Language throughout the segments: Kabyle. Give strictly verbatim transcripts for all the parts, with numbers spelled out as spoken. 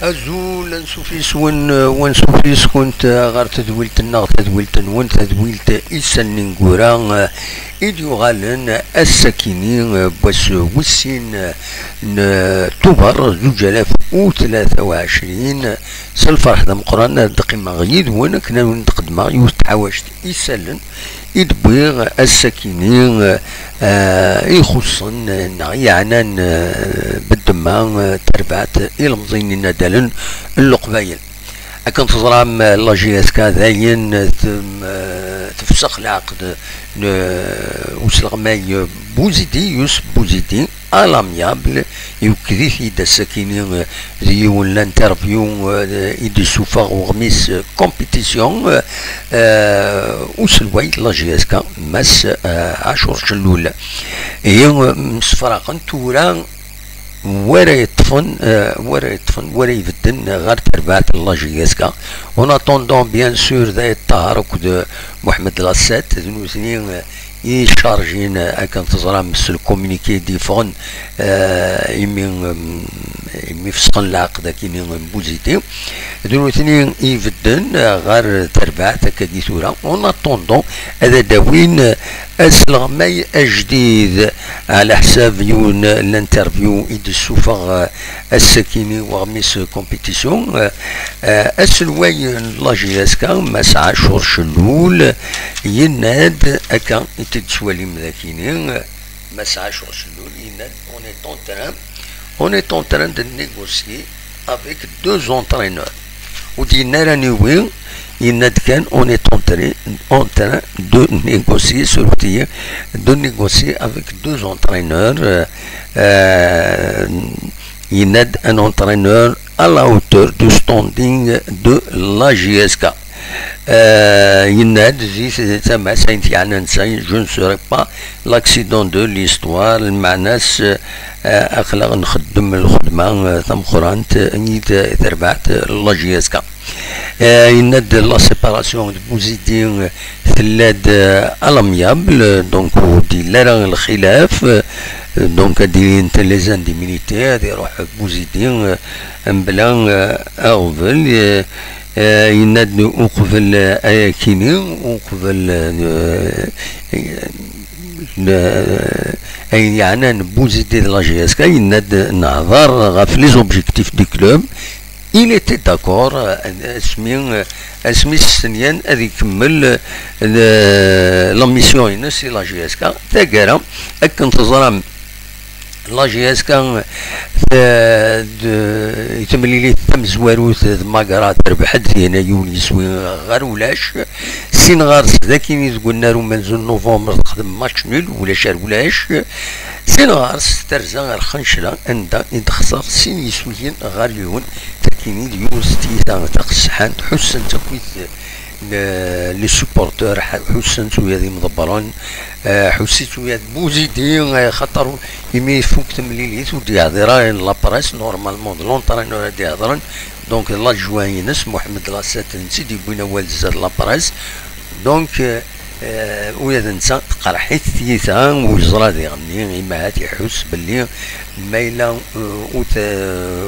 Azul, ansuf yes-wen, wansuf yes-kunt ɣer tedwilt-nneɣ, tadwilt-nwen, tadwilt Isallen ineggura, i d-yuɣalen ass-akini, wass wis sin n Tubeṛ zuǧ alaf u tlata u ɛecrin. S lferḥ d ameqqran ad d-qqimeɣ yid-wen akken ad wen-d-qeddmeɣ yiwet n tḥawact isallen i d-wwiɣ ass-akini, eh, ixuṣṣen neɣ yeɛnan, eh, beddemma, eh, tarbaɛt ilemẓiyen inaddalen n Leqbayel. Akken teẓram, eh, la J S K dayen, eh, tem-, eh, tefsex leɛqed n, eh, usleɣmay, eh, Buzidi, Yusef Buzidi, à l'amiable, iwekked-it-id ass-akini, eh, d yiwen l'interview, eh, i d-isuffeɣ uɣmis, eh, compétition, eh, eh, uselway n la J S K, Mass, eh, Ɛacur Cellul. Ihi, eh, msefraqen tura, wara yeṭṭfen, eh, wara yeṭṭfen, wara ibedden ɣer terbaɛt n la J S K. En attendant, bien sûr, Dayed Ṭaher akked Muḥemmed Lassat, d nutni, eh, i icarjin, eh, akken teẓram, s le communiqué d-yeffɣen, eh, imi, em, imi fesqen leɛqed akini n Buzidi. D nutni i ibedden, eh, ɣer terbaɛt akkagi tura. En attendant, ad d-awin, eh, asleɣmay ajdid, ɛla ḥsab yiwen n l'interview i d-isuffeɣ, eh, ass-akini uɣmis compétition. Eh, eh, aselway n la J S K, Mass Ɛacur Cellul, yenna-d, akka i t-id-tettwalim dakini, Mass Ɛacur Cellul yenna-d, on est en train, on est en train de négocier avec deux entraîneurs. Ur d-yenna ara aniwi, yenna-d kan, on est en train, en train de négocier, surfet-iyi, de négocier avec deux entraîneurs. Euh, euh, yenna-d un entraîneur à la hauteur du standing de la J S K. Euh, yenna-d di tamasaint yeɛnan, je ne serai pas l'accident de l'histoire, lmeɛna-s, eh, aql-aɣ nxeddem lxedma, eh, tameqqrant, eh, i t-, terbaɛt, eh, la J S K. Eh, yenna-d la séparation de Buzidi, eh, tella-d, eh, à l'amiable, eh, donc ur d-yelli ara lxilaf, eh, donc ad d-ilint les indemnités, ad iruḥ Buzidi, eh, mebla, eh, aɣbel, eh, eh, yenna-d uqbel, eh, ayakini, uqbel, eh, eh, n-, ayen yeɛnan Buzidi d la J S K, yenna-d nehḍer ɣef les objectifs du club. Il était d'accord, euh, asmi, euh, asmi s-stenyan ad ikemmel, euh, le, la mission-ines i la J S K. Taggara, akken teẓram, la J S K, euh, d-, i temlilit tamezwarut d Magra terbeḥ-d, yerna yiwen yiswi ɣer ulac. Sin ɣer-s d akin i deg unnar umenzu n novembre texdem match nul, ulac ar ulac. Sin ɣer-s terza ar Xancla, anda i d-texṣer sin yiswiyen ɣer yiwen. Takini d yiwet tiyita taqesḥant, ḥussen-tt akk le-, les supporters, ḥ-, ḥussen-tt uya d imḍebbren, eh, ḥussi-tt uya d Buzidi, eh, xaṭer imi ifuk temlilit ur d-yeɛḍir ara la presse, normalement d l'entraîneur ad d-ihḍren, donc d l'adjoint-ines, Mohamed Lassat, netta i d-yewwin awal zdat la presse. Donc, eh, eh, ula d netta teqreḥ-it tyita, ur yeẓri ad iɣenni, imi ahat iḥuss belli ma yella, eh, ur t-,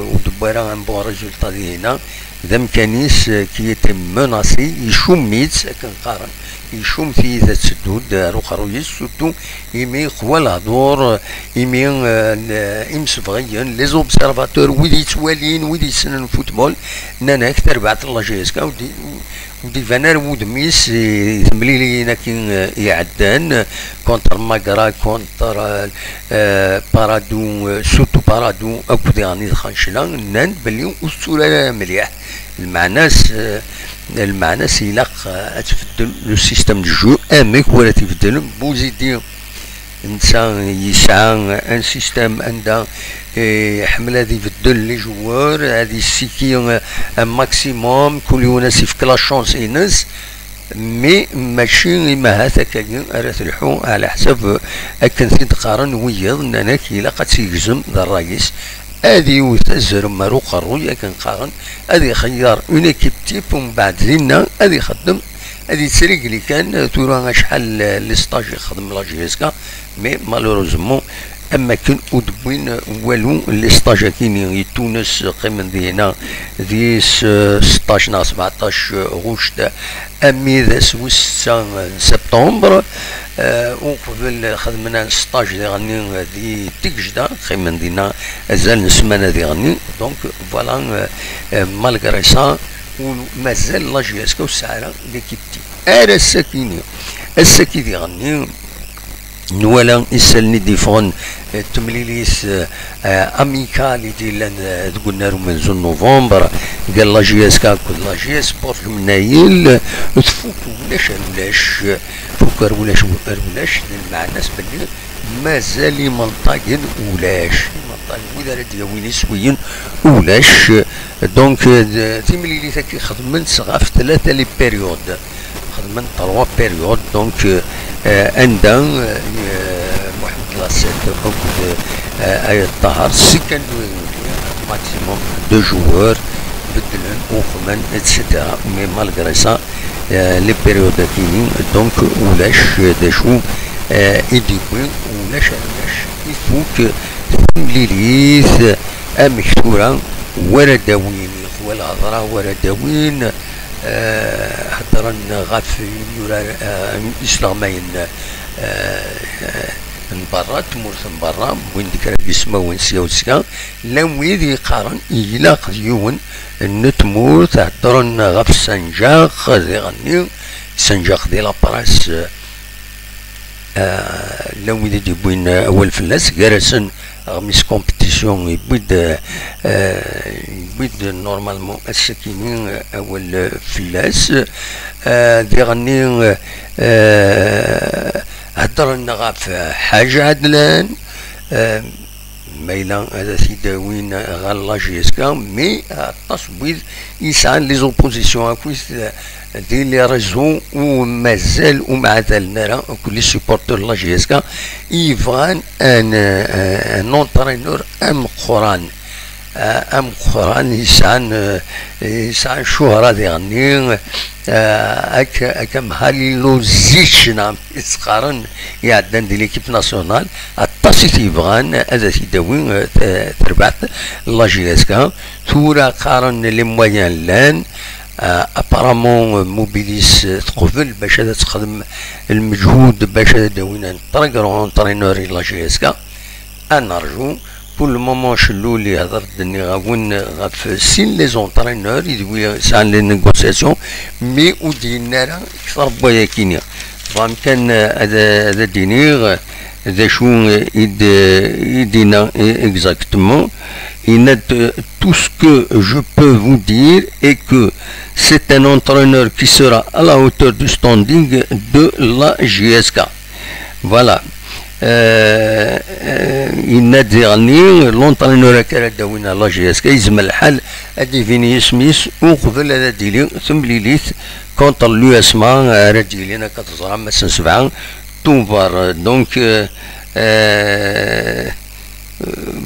ur d-wwi ara un bon résultat dihina, d amkan-is, eh, qui était menacé, icum-itt, akken qqaren, icum tyita tetteddu-d ar uqerruy-is, surtout imi yeqwa lehdur, imi, eh, n-, imsebɣiyen, les observateurs, wid yettwalin, wid yessnen football, nnan-ak tarbaɛt n la J S K ur d-, ur d-iban ara wudem-is i temliliyin-agi, eh, iɛeddan, contre Magra, contre, eh, Paradou, eh, surtout Paradou akked iɣenni d Xancla, nnan belli ur tettur ara mliḥ. Lmeɛna-s, eh, lmeɛna-s ilaq, eh, ad tbeddel le système de jeu, amek wara t-ibeddel Buzidi. Netta yesɛa un système anda, eh, iḥemmel ad ibeddel les joueurs, ad yessiki, eh, un maximum, kul yiwen ad s-ifk la chance-ines, mais mačči i mahat akkagi ara telḥu, ɛla ḥsab akken t-id-qqaren wiyiḍ, nnan-ak ilaq ad tt-yegzem d ṛṛay-is, ad iwet azrem ar uqerruy, akken qqaren, ad ixeyyer une équipe type, umbeɛd dinna ad ixeddem, ad yettrigli kan. Tura acḥal, eh, les stages ixdem la J S K, mais malheureusement, am wakken ur d-wwin walu. Les stages akini i Tunes qqimen dinna di s-, seṭṭac neɣ sebɛeṭṭac ɣuct, armi d ass wis setta n septembre. Euh, uqbel xedmen un stage diɣenni di Tigejda, qqimen dinna azal n ssmana diɣenni. Donc, voilà, euh, euh, malgré ça, ur mazal la J S K ur tesɛi ara l'équipe type. Ar ass-akini, ass-agi diɣenni, nwala isallen i d-yeffɣen, eh, temlilit, eh, eh, amicale i d-yellan, eh, deg unnar umenzu n novembre, gar la J S K akked la J S Sport Lemnayel, tfuk ulac ar ulac, tfuk ar ulac ar ulac, d lmeɛna-s belli mazal imenṭagen ulac, imenṭagen wid ara d-yawin iswiyen ulac. Donc, eh, d-, timlilit-agi xedmen-tt ɣef tlata les périodes. Xedmen trois périodes, donc, euh, euh, anda, euh, Mohamed Lasset akked, euh, Ayed Tahar, si kan maximum deux joueurs, beddlen, uxmen, et cetera. Mais malgré ça, euh, les périodes akini, donc, ulac, euh, d acu, euh, i d-yewwi, ulac, ulac, ifuk, timlilit, amek tura, war ad d-awin, wala hḍra, war ad d-awin, Eh, heddren ɣef yimyurar, eh, isleɣmayen, eh, n berra, tmurt n berra, wwin-d kra n yismawen sya u sya. Llan wid yeqqaren ilaq d yiwen n tmurt, heddren ɣef Sanjaq, diɣenni Sanjaq di la presse, eh, llan wid i d-yewwin awal fell-as, gar-asen Ɣmis Compétition yewwi-d, eh, yewwi-d normalement ass-akini awal fell-as. Eh, diɣenni, eh, heddren ɣef Ḥaǧ Ɛedlan, eh, ma yella ad t-id-awin ɣer la J S K, mais aṭas n wid yesɛan les oppositions akkit, eh, di les réseaux u mazal ur mɛadalen ara akk les supporters n la J S K i yebɣan un, eh, un entraîneur ameqqran, eh, ameqqran yesɛan, eh, yesɛan ccuhra diɣenni, eh, ak-, ak am Halilhodžić neɣ i s-qqaren iɛeddan di l'équipe nationale, aṭas i t-yebɣan ad t-id-tawi, eh, t-, terbaɛt la J S K. Tura qqaren les moyens llan, eh, apparemment, eh, Mobilis, eh, teqbel bac ad texdem lmeǧhud bac ad d-awin un très grand entraîneur i la J S K. Ad nerju. Pour le moment, Cellul ihder-d, nniɣ-awen, ɣef sin les entraîneurs i d wi sɛan les négociations, mais ur d-yenni ara kter n wayakini. Bɣan kan, eh, ad, ad d-iniɣ, eh, d acu, eh, i d-, i d-yenna, eh, exactement. Yenna-d, eh, tout ce que je peux vous dire est que c'est un entraîneur qui sera à la hauteur du standing de la J S K. Voilà. Euh, euh, yenna-d diɣenni, l'entraîneur akka ara d-awin ɣer la J S K, yezmer lḥal ad d-ibin yisem-is uqbel ara d-tili temlilit contre l'U S M A ara d-yilin, akka teẓram, ass n sebɛa Tubeṛ. Donc, euh, euh,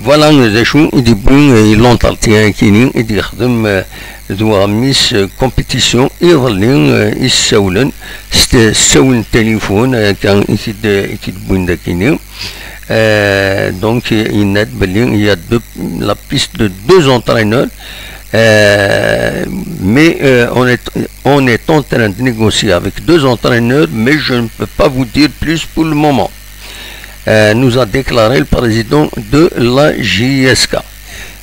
voilà d acu i d-yewwi, euh, l'entretien-akini i d-yexdem, euh, d uɣmis, euh, Compétition iḍelli, euh, i s-ssawlen s t-, s ttawil n tilifun, akka i t-id-, i t-id-wwin d akini. Euh, donc, yenna-d belli il y a deux, la piste de deux entraîneurs, euh, mais, euh, on est, on est en train de négocier avec deux entraîneurs, mais je ne peux pas vous dire plus pour le moment. Euh, nous a déclaré le président de la J S K.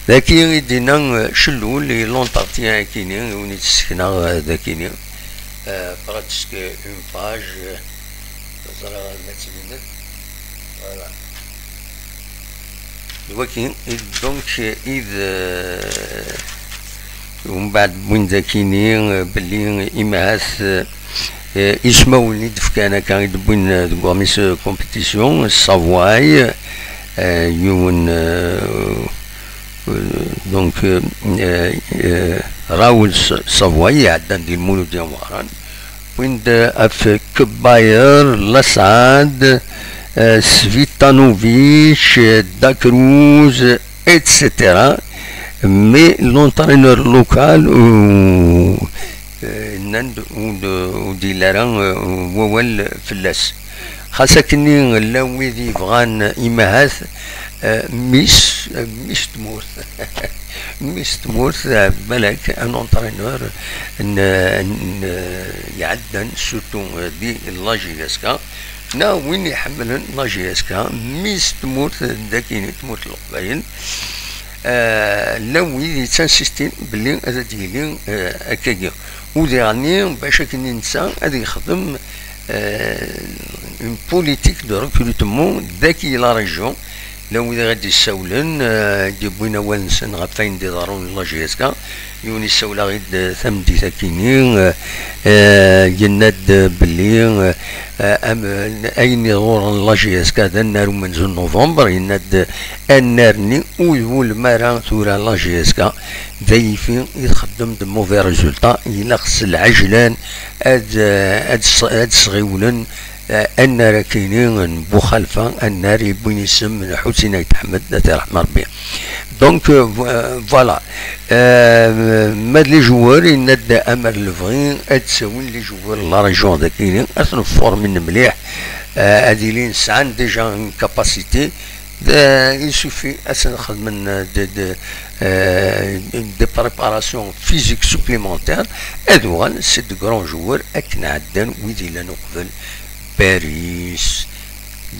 Daki i d-yenna, euh, Cellul, i l'entretien akini, i win i d-ssekneɣ, euh, dakini. Euh, presque une page, euh, ẓriɣ ma tt-tebnet. Voilà. D waki, i d, donc, i d, euh, umbeɛd wwin-d akini, euh, belli imahat, euh, euh, ismawen i d-fkan akka, i d-wwin, euh, deg uɣmis, euh, Compétition, Savoie, euh, yiwen, euh, euh, donc, euh, euh, euh, Raoul S-, Savoie, iɛeddan di Lmulud Iweɛran, wwin-d, euh, af Kebbayer, Lasɛad, euh, Svitanovic, euh, Da Cruz, et cetera. Mais l'entraîneur local, euh, euh, nnan-d ur d-, ur d-yelli ara, euh, wawal fell-as. Xas akkenni llan wid yebɣan imahat, Mmi-s, mmi-s n tmurt. Mmi-s n tmurt, eh, balak, un entraîneur n, n, iɛeddan, surtout, eh, di la J S K, neɣ win iḥemmlen la J S K, mmi-s n tmurt, dagi, tmurt n Leqbayel. Eh, llan wid yettinsistin belli ad d-yili, eh, akkagi. U diɣenni, bac akken netta ad yexdem, eh, une politique de recrutement daki la région. Llan wid i ɣ-d-yessawlen, eh, d-yewwin awal-nsen ɣef wayen d-iḍerrun la J S K. Yiwen yessawel-aɣ-id, eh, tameddit akkin-nni, eh, eh, yenna-d belli, eh, eh, am-, ayen iḍurren la J S K d annar umenzu n novembre, yenna-d annar-nni ur iwulem ara tura la J S K, d ayifi i txeddem de mauvais résultats, ilaq s lɛejlan ad, eh, ad s-, ad sɣiwlen, eh, annar akkin-nni n Buxalfa, annar yewwin isem n Ḥusin Ayt Ḥmed, ad t-iṛḥem Ṛebbi. Donc, euh, vo-, euh, voilà. Euh, ma d les joueurs, yenna-d amer lebɣi ad d-sawin les joueurs n la région dagi, ad ten-formin mliḥ, euh, ad ilin sɛan déjà une capacité. Euh, il suffit ad sen-xedmen, euh, de, de, euh, des préparations physiques supplémentaires, ad uɣalen c'est de grands joueurs akken ɛeddan wid yellan uqbel, Paris,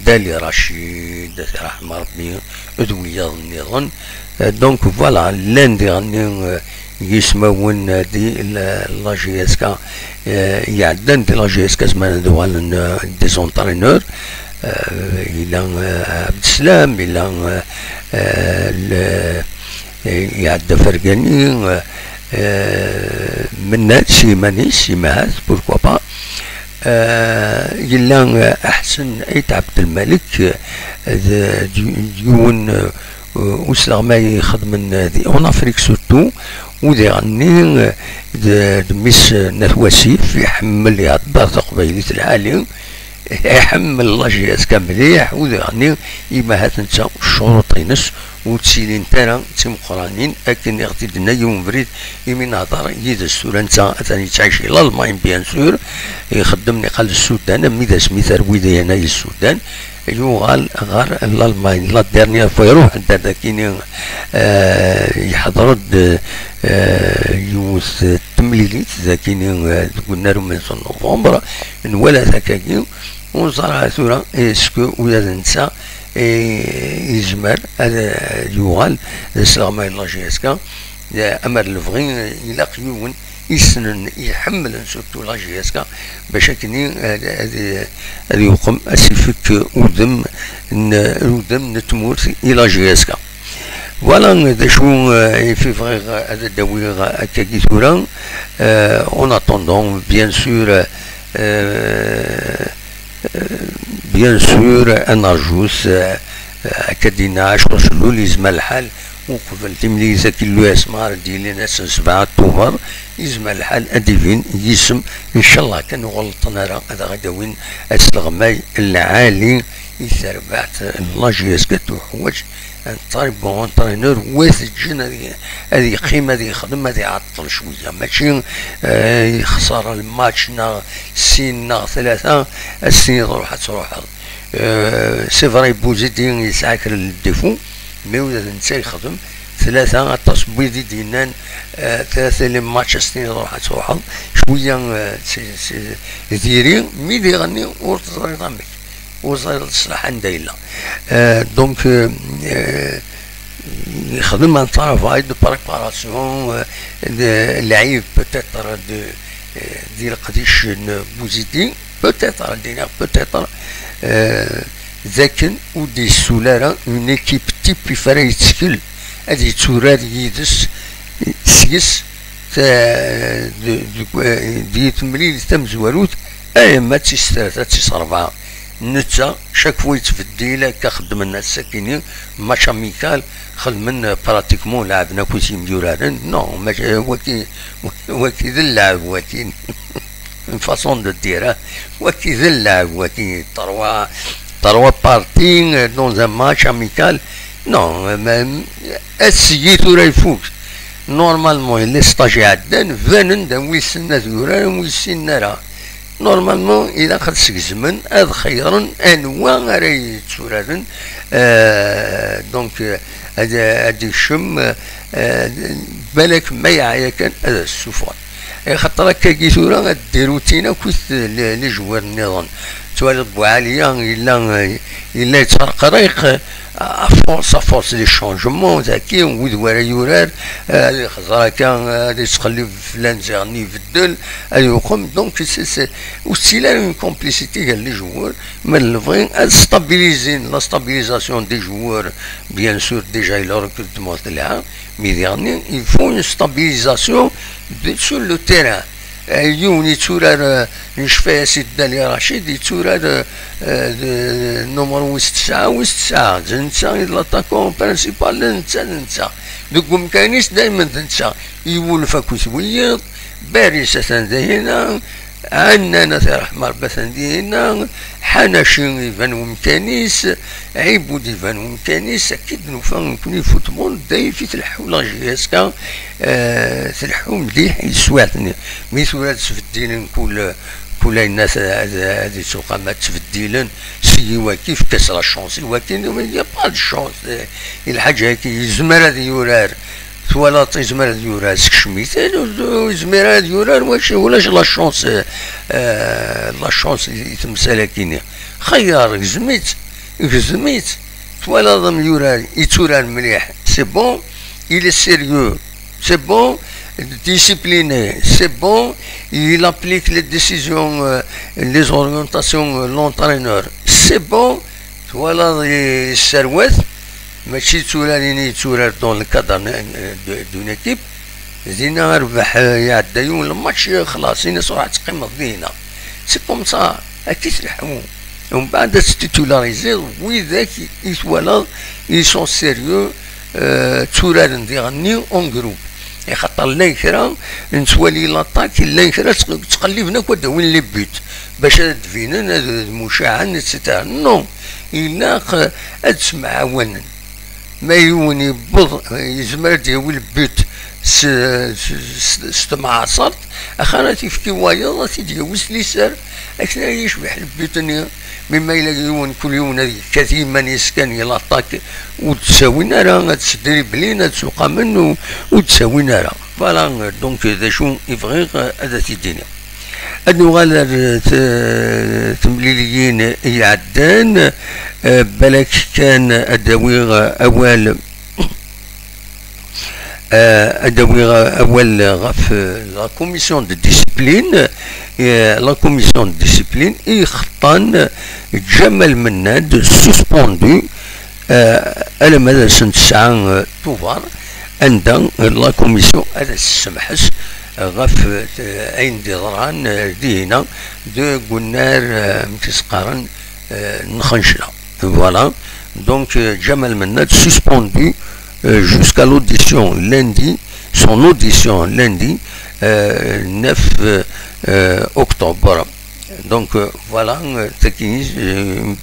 Dali Rachid, ad t-iṛḥem Ṛebbi, d wiyaḍ nniḍen. Euh, donc voilà, llan diɣenni, euh, yismawen, euh, di la, la J S K, euh, iɛeddan di la J S K, zemren ad uɣalen, euh, des entraîneurs. Euh, yella, euh, Abdeslam, yella, euh, euh, le, euh, iɛedda Fergani, euh, euh, Mennad s yiman-is, imahat, pourquoi pas. Euh, yella, euh, Aḥsen Ayt Ɛebdelmalek, euh, d, d, d yiwen, euh, usleɣmay ixedmen, euh, di, en Afrique surtout, u diɣenni, euh, d, d mmi-s, euh, n At Wasif, iḥemmel ihedder taqbaylit lɛali, iḥemmel la J S K mliḥ, u diɣenni imahat netta ccuruṭ-ines ur ttilint ara d timeqqranin, akken i ɣ-t-id-tenna yiwen ubrid imi nehder yid-s. Tura netta atan yettɛic di Lalman, bien sûr, ixeddem niqal Ssudan, mi d asmi terwi dayana i Ssudan, yuɣal ɣer Lalman. La dernière fois iruḥ-d ar dakini, euh, yeḥḍer-d, euh, yiwet temlilit dakini, euh, deg unnar umenzu n novembre, nwala takagi, ur neẓri ara tura est-ce que ula d netta, eh, yezmer ad, ad yuɣal d asleɣmay n la J S K. Eh, amer lebɣi, eh, ilaq yiwen issnen, iḥemmlen surtout la J S K, bac akken ad, ad, ad yuqem, ad s-ifek udem n, udem n tmurt i la J S K. Voilà d acu, eh, i fi bɣiɣ ad d-awiɣ akkagi tura. Eh, en attendant, bien sûr, eh, eh, bien sûr, ad nerjut, eh, akka d-yenna Ɛacur Cellul, yezmer lḥal uqbel timlilit-agi n l'U S M A ara d-yilin ass n sebɛa Tubeṛ, yezmer lḥal ad d-ibin yisem, ncallah kan ur ɣelṭen ara, ad aɣ-d-awin asleɣmay lɛali i terbaɛt n la J S K tuḥwaǧ un très bon entraîneur, wa teǧǧen ad y-, ad yeqqim, ad yexdem, ad iɛeṭṭel cwiya. Mačči, eh, yexṣer lmatch neɣ sin neɣ tlata, ad s-tiniḍ ruḥ ad truḥeḍ. Eh, c'est vrai, Bouzidi yesɛa kra n défaut, mais ula d netta yexdem tlata, aṭas n wid i d-yennan, eh, tlata les matchs ad s-tiniḍ ruḥ ad truḥeḍ. Cwiya, eh, c'est, c'est, diri, mi diɣenni ur teẓriḍ amek. Ur ẓriɣ ṣṣlaḥ anda yella. Euh, donc, euh, euh, yexdem un travail de préparation, euh, de lɛib peut-être de, euh, di leqdic n Bouzidi, peut-être, ad d-iniɣ peut-être, euh, d akken ur d-yessul ara une équipe type i ara yettkel ad yetturar yid-s, seg-s, ta-, de, de, di temlilit tamezwarut, ay ma d tis tlata, d tis rebɛa. Netta, chaque fois yettbeddil, akka xeddmen ass-akini, match amical, xedmen, euh, pratiquement, leɛben akk yimyuraren. Non, mačči, waki, waki d lleɛb, waki. Une façon de dire, hein. Waki d lleɛb, waki trois, trois parties, euh, dans un match amical. Non, euh, mais, euh, ass-agi tura ifuk. Normalement, les stages iɛeddan, banen-d wi ssnen ad yurar, wi ssinen ara. Normalement, ilaq ad sgezmen, ad xeyyren anwa ara yetturaren. Euh, donc, euh, ad, ad ikcem, euh, balak ma yeɛya kan ad as-ssufɣen. Axaṭer akkagi tura ad d-irutin akkit les, les joueurs nniḍen. Twaliḍ Buɛaliya yella, yella yettreqriq, à force, à force des changements, daki, wid wara yurar, euh, ad ixẓer akka, euh, ad yettqellib flan ziɣen ibeddel, ad yuqem. Donc, c'est, c'est, ur tettili ara une complicité gar les joueurs, ma d lebɣi ad stabiliser, la stabilisation des joueurs, bien sûr, déjà, il a recrutement de là, mais dernier, il faut une stabilisation de, sur le terrain. Euh, yiwen yetturar, euh, necfa-as i Dda Ali Racid, yetturar, euh, euh, de, numéro wis tesɛa, wis tesɛa, d netta i d l'attaquant principal, d netta, d netta. Deg umkan-is daymen d netta. Iwulef akkit wiyiḍ, Baris atan dihina, Ɛennan, ad t-iṛḥem Ṛebbi, atan dihina, Ḥanaci iban umkan-is, Ɛibud iban umkan-is, akka i d-nufa nekni football, dayif i tleḥḥu la J S K, euh, tleḥḥu mliḥ i teswiɛt-nni. Mi tura ad ttbeddilen kul, kul ayen ad, ad, ad ittuqam ad ttbeddilen, seg i waki, efk-as la chance i waki, il y a pas de chance, eh, i lḥaǧa-agi, yezmer ad yurar, twalaḍ, yezmer ad yurar, sekcem-it, eh, ur, ur yezmir ad yurar, wac-, ulac la chance, eh, eh, la chance i, i temsal-agi-nni. Xeyyer, gzem-itt, gzem-itt, twalaḍ amyurar, yetturar mliḥ, c'est bon, il est sérieux, c'est bon, discipliné, c'est bon, il applique les décisions, euh, les orientations, euh, l'entraîneur, c'est bon, twalaḍ yesserwat, mačči d turarin i yetturar dans le cadre, euh, de, d'une équipe, dinna rbeḥ, euh, iɛedda yiwen le match, euh, xlaṣ, ini-as ruḥ ad teqqimeḍ dinna. C'est comme ça, akka i tleḥḥu. Umbeɛd ad tettitulariziḍ widak i twalaḍ, ils sont sérieux, euh, tturaren diɣenni en groupe. Axaṭer llan kra, nettwali l'attaque, llan kra ttq-, ttqelliben akk ad d-awin les buts, bac ad d-binen, ad, ad mucaɛen, et cetera. Non, ilaq, euh, ad ttemɛawanen. Ma yiwen yewweḍ, yezmer ad d-yawi le but s, s, s, s temɛaṣert, axir ad t-yefk i wayeḍ, ad t-id-yawi s liser, akken ara yecbeḥ le but-nni. Mi ma yella yiwen, kul yiwen ad yekkat i yiman-is kan i l'attaque, ur d-ttawin ara, ad sdriblin, ad suqamen, u-, ur d-ttawin ara. Voilà, donc, d acu i bɣiɣ ad t-id-iniɣ. Ad nuɣal ar t-, temliliyin iɛeddan, eh, balak kan ad d-awiɣ awal, eh, ad d-awiɣ awal ɣef, eh, la commission de discipline, eh, la commission de discipline i ixeṭṭan Ǧamal Mennad, suspendu, eh, alamma d ass n tesɛa, eh, Tubeṛ, anda la commission ad as-tessemḥes ɣef, eh, ayen d-iḍran, eh, dihina deg unnar, eh, amek i s-qqaren, eh, n Xencla. Voilà. Donc, euh, Ǧamal Mennad suspendu, euh, jusqu'à l'audition lundi, son audition lundi, euh, neuf, euh, euh, octobre. Donc, euh, voilà, euh, c'est une, euh,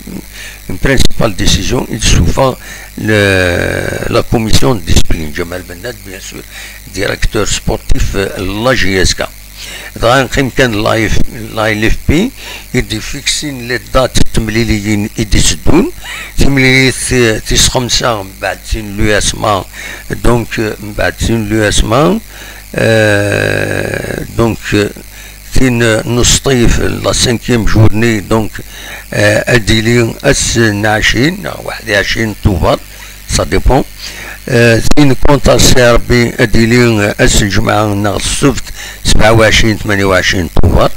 une principale décision. Il souffre le, la commission de discipline. Ǧamal Mennad, bien sûr, directeur sportif, euh, la J S K. Dɣa neqqim kan la L F P, i d-ifiksin les dates n temliliyin i d-itteddun. Timlilit, eh, tis xemsa, mbeɛd tin n l'U S M A, donc, eh, mbeɛd tin n l'U S M A, eh, donc, eh, tin n Usṭif, la cinquième journée, donc, eh, ad d-tili ass n ɛecrin neɣ waḥed u ɛecrin Tubeṛ, ça dépend. Euh, tin contre C R B ad d-tili, euh, ass n lǧemɛa neɣ ssebt, sebɛa u ɛecrin, tmanya u ɛecrin Tubeṛ.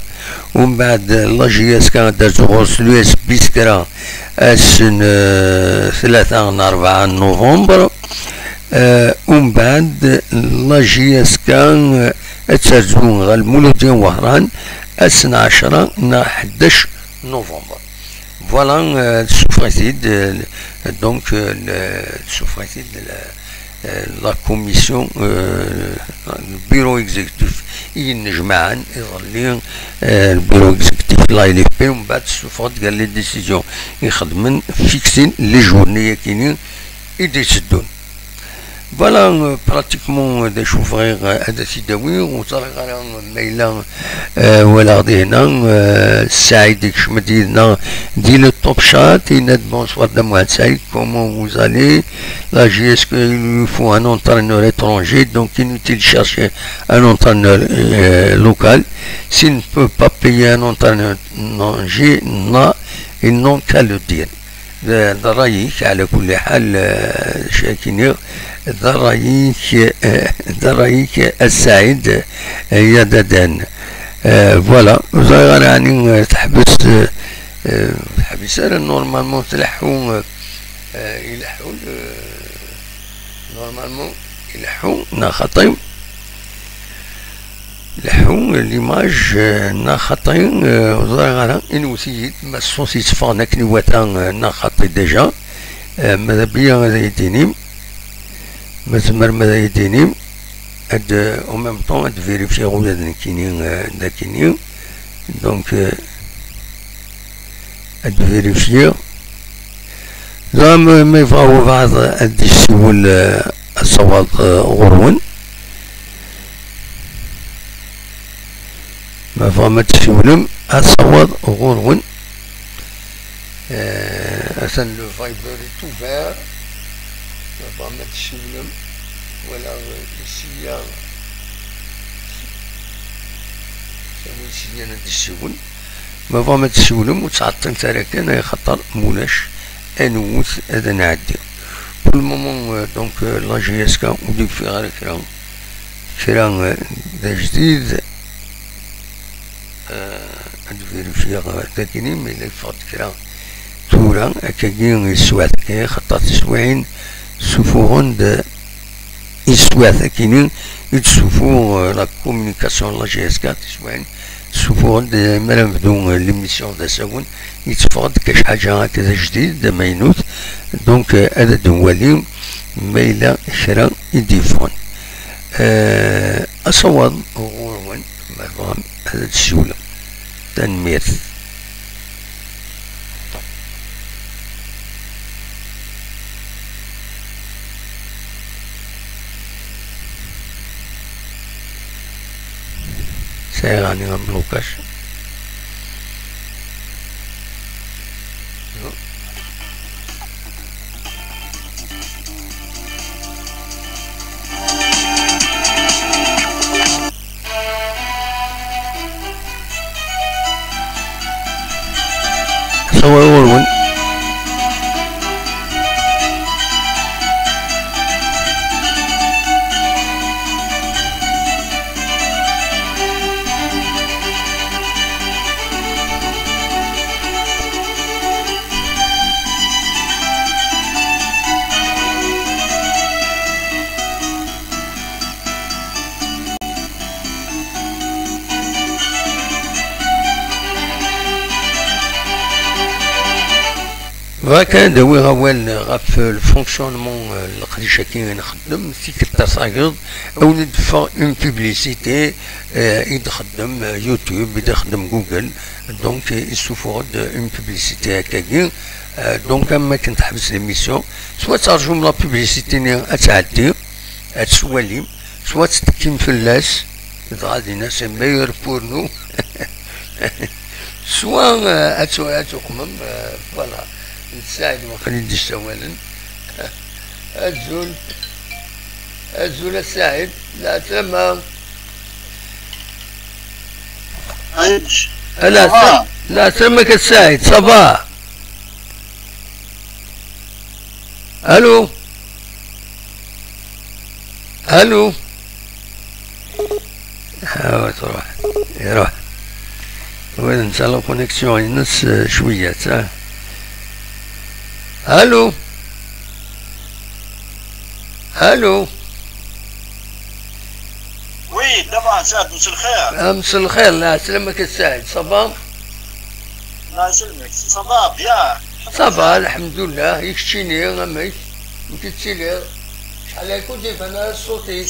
Umbeɛd, euh, la J S K ad d-terzu ɣur-s l'U S Biskra ass n, euh, tlata neɣ rebɛa n novembre. Euh, umbeɛd, la J S K, euh, ad terzu ɣer Lmuludya n Wehran ass n ɛecra neɣ ḥdac novembre. Voilà, euh, tessufeɣ-it-id, euh, donc, euh, le, tessufeɣ-it-id la, euh, la commission, euh, le bureau exécutif i yennejmaɛen iḍelli, euh, le bureau exécutif n la L F P, umbeɛd tessufeɣ-d gar les décisions i xedmen, fixin les journées-agi-nni i d-itteddun. Voilà, euh, pratiquement, euh, d acu bɣiɣ, euh, ad t-id-awiɣ, ur ẓriɣ ara, euh, ma yella, euh, walaɣ dihna, euh, Saɛid ikcem-d yid-neɣ di le top chat, yenna-d: « Bonsoir Dda Muḥend Saɛid, comment vous allez ? La J S K, il lui faut un entraîneur étranger, donc inutile de chercher un entraîneur, euh, local. S'il ne peut pas payer un entraîneur étranger, n'a, ils n'ont qu'à le dire. » D, d ṛṛay-ik, ɛla kulli ḥal, eh, d acu ara k-iniɣ, d ṛṛay-ik, eh, d ṛṛay-ik, a Saɛid, eh, ya Dadan. Eh, voilà, ur ẓriɣ ara ɛni, eh, teḥbes, eh, eh, teḥbes ara, normalement tleḥḥu, eh, eh, ileḥḥu, eh, normalement ileḥḥu, neɣ xaṭi? Leḥḥu, l'image, eh, neɣ xaṭi, eh, ur ẓriɣ ara, inwet-iyi-d, ma ṣṣut yetteffɣen akken iwata, eh, neɣ xaṭi déjà, eh, ma d abiyya ad iyi-d-tinim, ma tzemrem ad iyi-d-tinim, ad, eh, en même temps, ad vérifier ula d nekkini, eh, d akini, donc, eh, ad vérifier. Dɣa ma, ma yebɣa wabɛaḍ ad d-yessiwel, eh, asawaḍ, eh, ɣur-wen. Ma tebɣam ad tessiwlem, asawaḍ ɣur-wen. Eh, atan le Viber est ouvert. Ma tebɣam ad tessiwlem, wala, eh, ici-ya, ici-ya ad d-yessiwel. Ma tebɣam ad tessiwlem, ur ttɛeṭṭilet ara kan, axaṭer mulac, ad newwet ad nɛeddi. Pour le moment, euh, donc, euh, la J S K ur d-yeffiɣ ara kra, kra, euh, d ajdid. Euh, ad vérifier, euh, dagini, ma yella yeffeɣ-d kra tura, akkagi, yeswiɛt kan, axaṭer tiswiɛin ssufuɣen-d i teswiɛt akini i d-tessufuɣ, euh, la communication n la J S K, tiswiɛin ssufuɣen-d, euh, mi ara nebdu, euh, l'émission d asawen, yetteffeɣ-d kac ḥaǧa akka d ajdid, d amaynut. Donc, euh, ad d-nwali ma yella kra i d-yeffɣen. Euh, asawaḍ ɣur-wen, ma tebɣam ad d-tsiwlem. Tanemmirt. Sɛiɣ ɛni ablukaj? Asawaḍ ɣur-wen. Bɣiɣ kan ad awiɣ awal ɣef le fonctionnement, euh, n leqdic-agi i nxeddem, tikkelt taṣageḍ, awen-d-teffeɣ une publicité, euh, i d-xeddem, euh, YouTube, i d-xeddem Google, donc, euh, issufuɣ-d une publicité akkagi, euh, donc, am akken teḥbes l'émission, soit terjum la publicité-nni ad tɛeddi, ad tt-twalim, soit tettekkim fell-as, dɣa dinna c'est meilleur pour nous. Soit, euh, ad tu-, ad tuqmem, euh, voilà. D Saɛid waqil i d-yessawalen. Azul. Azul a Saɛid. Leɛtlama. Aïch. Ala, ça va? Leɛtlama-k a Saɛid, ça va? Allô? Allô? Ah, ouais, ça va. يروح. وين انت la connexion ينس، آه، شوية، آه. Allô? Allô? Oui, دابا سعد، مساء الخير. آه، مساء الخير، لا، سلامك السعيد، ça va؟ الله يسلمك، ça va bien. Ça va، الحمد لله. يكشيني، أمك، أنت تسيلي. شحال هاكو تيفان الصوتي؟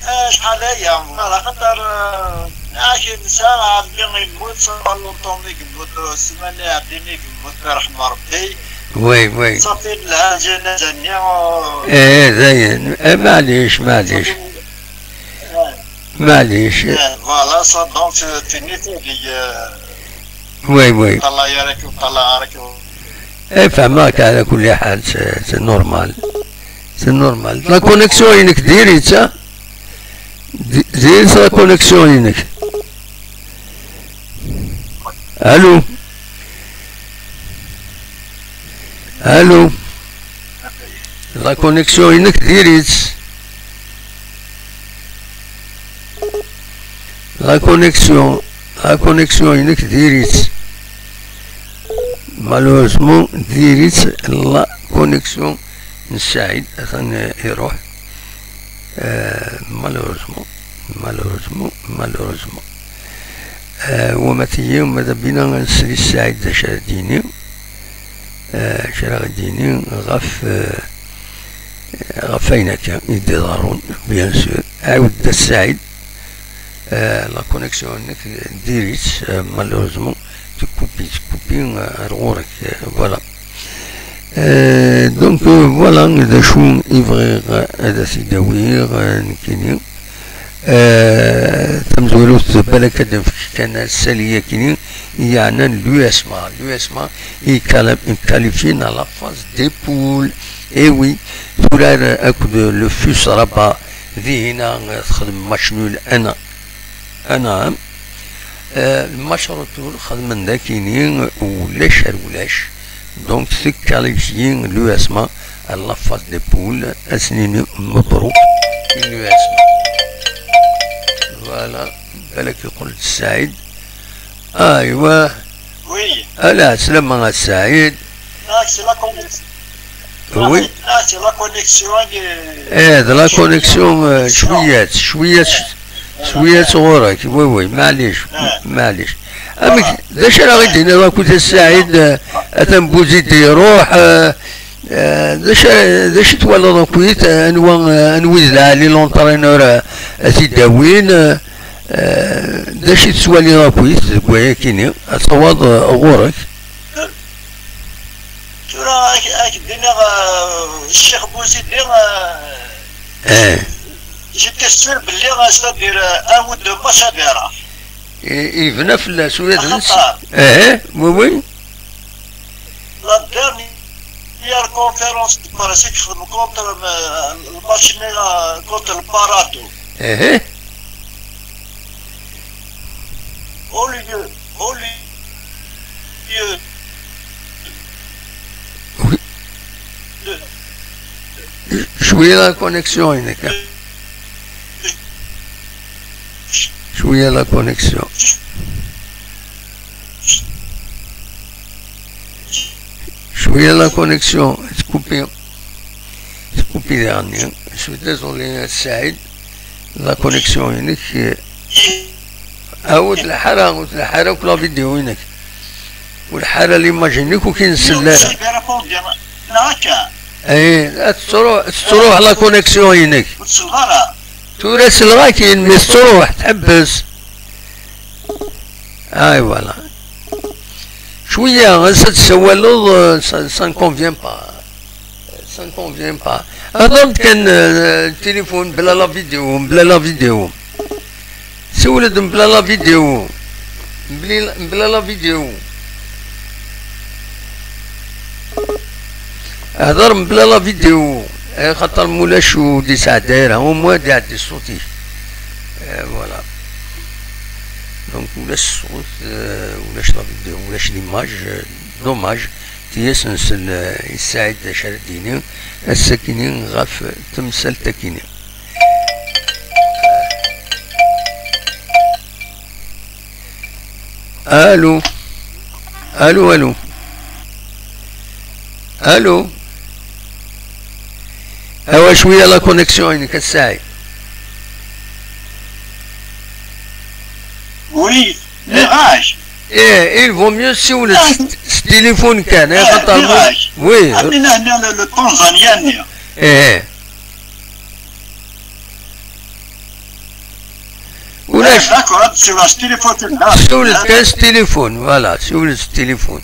آه، شحال هيا؟ على خاطر، آه، عايشين نساء، عندي يموت، صار لونطون يموت، السمانة عندي يموت، يرحم ربي. Oui, oui. صافي لها الجنازة نيا. ايه، زين. ايه، معليش، معليش. صافي. معليش. ايه، voilà، ça, donc, euh, tu n'es pas lié, euh, oui, oui. طلع يا راك، طلع راك. ايه، فهمك على كل حال، c'est, c'est normal. C'est normal. La connexion ينك ديري، تا؟ دي-، ديري la connexion ينك. الو؟ الو؟ La connexion ينك ديريت. La connexion، la connexion ينك ديريت. Malheureusement ديريت la connexion. نساعد، أثناء يروح. آه، malheureusement، malheureusement، malheureusement. آه، وما تيي، وما دبينا نسري السعيد ذا شرديني. آه، شرا غديني غف، آه، غف أين كان يدي ضارون، bien sûr. عاود السعيد. آه، la connexion نك ديريت، آه، malheureusement تكوبي، تكوبي، آه، غورك، آه، voilà. آه، donc، آه، voilà، d acu i bɣiɣ ad t-id-awiɣ, آه، nekkini. آه، tamezwarut, balak ad d-nefk kan asali-akini, yeɛnan l'USMA. L'USMA i kal-, i qualifien à la phase des poules. Eh oui, turar akked le FUS Rabat, dihina, euh, texdem match nul un un. Anɛam. Euh, le match retour xedmen dakini ulac ar ulac. Donc, tqualifie l'USMA à la phase des poules. Ad s-nini mebruk i l'USMA. Voilà. Balak yeqqel-d Saɛid. Aywa. Oui. Ala, slama a Saɛid. Ah, c'est la connexion. Oui. Ah, c'est la connexion. Eh, d la connexion, euh, cwiya-tt, cwiya-tt, cwiya-tt ɣur-k. Oui, oui, maɛlic, maɛlic. Amek, d acu ara ɣ-d-tiniḍ akkit a Saɛid, euh, atan Buzid iruḥ, euh, euh, d acu, d acu i twalaḍ akkit, euh, anwa, euh, anwa i d lɛali l'entraîneur, euh, a t-id-awin, euh, euh, d acu i tettwaliḍ akkit deg wayakini, ad tawaḍ, euh, ɣur-k? Tura, ak-, ak-d-iniɣ, euh, Ccix Buzidi, euh, j'étais sûr belli, euh, c'est-à-dire, euh, un ou deux matchs ad iruḥ. I-, yebna fell-as ula d netta. Axaṭer. Eh, oui, oui. La dernière conférence de presse i yexdem contre, euh, le match-nni, euh, contre le Barato. Eh. Au lieu, au lieu Oui. de Cwiya la connexion-inek. Cwiya la connexion. Cwiya la connexion. Tkupi. Tkupi daɣen. Je suis désolé, Saïd. La connexion-inek, eh, ah, ur tleḥḥu ara, ur tleḥḥu ara akk la vidéo-inek. Ur tleḥḥu ara l'image-inek, ur k-nsell ara. Neɣ akka? Eh, tettruḥ, tettruḥ la connexion-inek. Ur t-selleɣ ara. Tura selleɣ-ak-in, mais tettruḥ, tḥebbes. Ay, voilà. Cwiya, ass-a tessawaleḍ, euh, ça, ça ne convient pas. Ça ne convient pas. Hḍer-d kan, euh, téléphone, mebla la vidéo, mebla la vidéo. Siwel-d mebla la vidéo. Mebli-, mebla la vidéo. Hḍer mebla la vidéo. Eh, xaṭer mulac ur d-yesɛedda ara, au moins ad iɛeddi ṣṣut-ik. Eh, voilà. Donc, ulac ṣṣut, euh, ulac la vidéo, ulac l'image, euh, dommage. Tiyas-nsen, euh, i Saɛid d acu ara d-yini ass-akini ɣef temsalt-akini. Allô? Allô, allô? Allô? Awa cwiya la connexion-inek a Saɛid. Oui, nniɣ-ak. Eh, il vaut mieux siwel s, s téléphone kan, eh, xaṭer nniɣ-ak. Oui. Ɛni nehna le, le Tanzanien-nni. Eh. Ulac. Eh, d'accord, ad siwleɣ s téléphone. Siwel kan s téléphone, voilà, siwel s téléphone.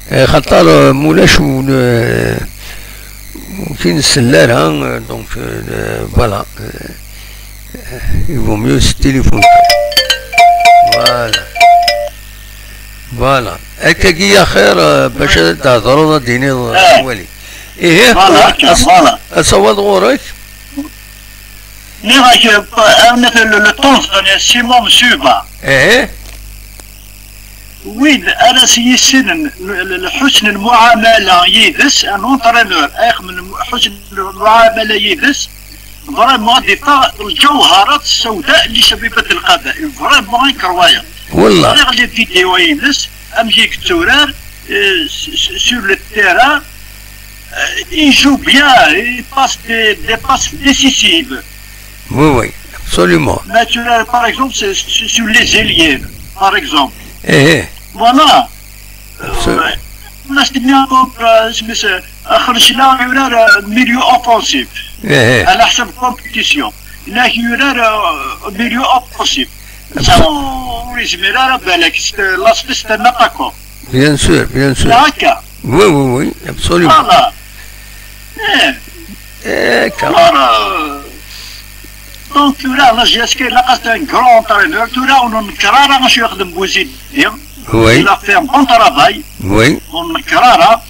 Eh, xaṭer, eh, mulac ur n-, ur k-nsell ara, eh, donc, eh, voilà. Eh, il vaut mieux s téléphone. Voilà. Voilà. Akkagi axir, eh, bac ad d-thedreḍ, ad d-tiniḍ, eh, wali. Ihi, voilà, akka, as-, voilà. Asawaḍ ɣur-k? Nniɣ-ak, eh, le, le, le Tanzanien Simon Msuba. Ihi. Wid ara s-yissinen l-, l-, lḥusn n lmuɛamala yid-s, un entraîneur, ay xedmen lmu-, ḥusn n lmuɛamala yid-s, vraiment ad iffeɣ lǧawharat ssawda li cabibat lqabail. Vraiment incroyable. Wallah. Ẓriɣ les vidéos-ines, amek i yetturar, euh, s-, s-, sur le terrain, euh, il joue bien, il passe des, des passes décisives. Oui, oui, absolument. Mais tu as, par exemple, c'est, c'est sur les ailiers, par exemple. Eh, eh. Voilà. Absol- Euh, ma s-tenniḍ, euh, isem-is, euh, Xercla yurar, euh, milieu offensif. Eh, eh. Ɛla ḥsab compétition. Nek yurar, euh, milieu offensif. Abs- Netta ur yezmir ara, balak, c'est, l'aspect, c'est un attaquant. Bien sûr, bien sûr. Akka. Oui, oui, oui, absolument. Voilà. Eh. Eh, ka- Alors, euh, donc, tura, la J S K, ilaq-as un grand entraîneur. Tura, ur nenkeṛ ara acu yexdem Bouzidi. Oui. Il a fait un bon travail. Oui. Ur nenkeṛ ara.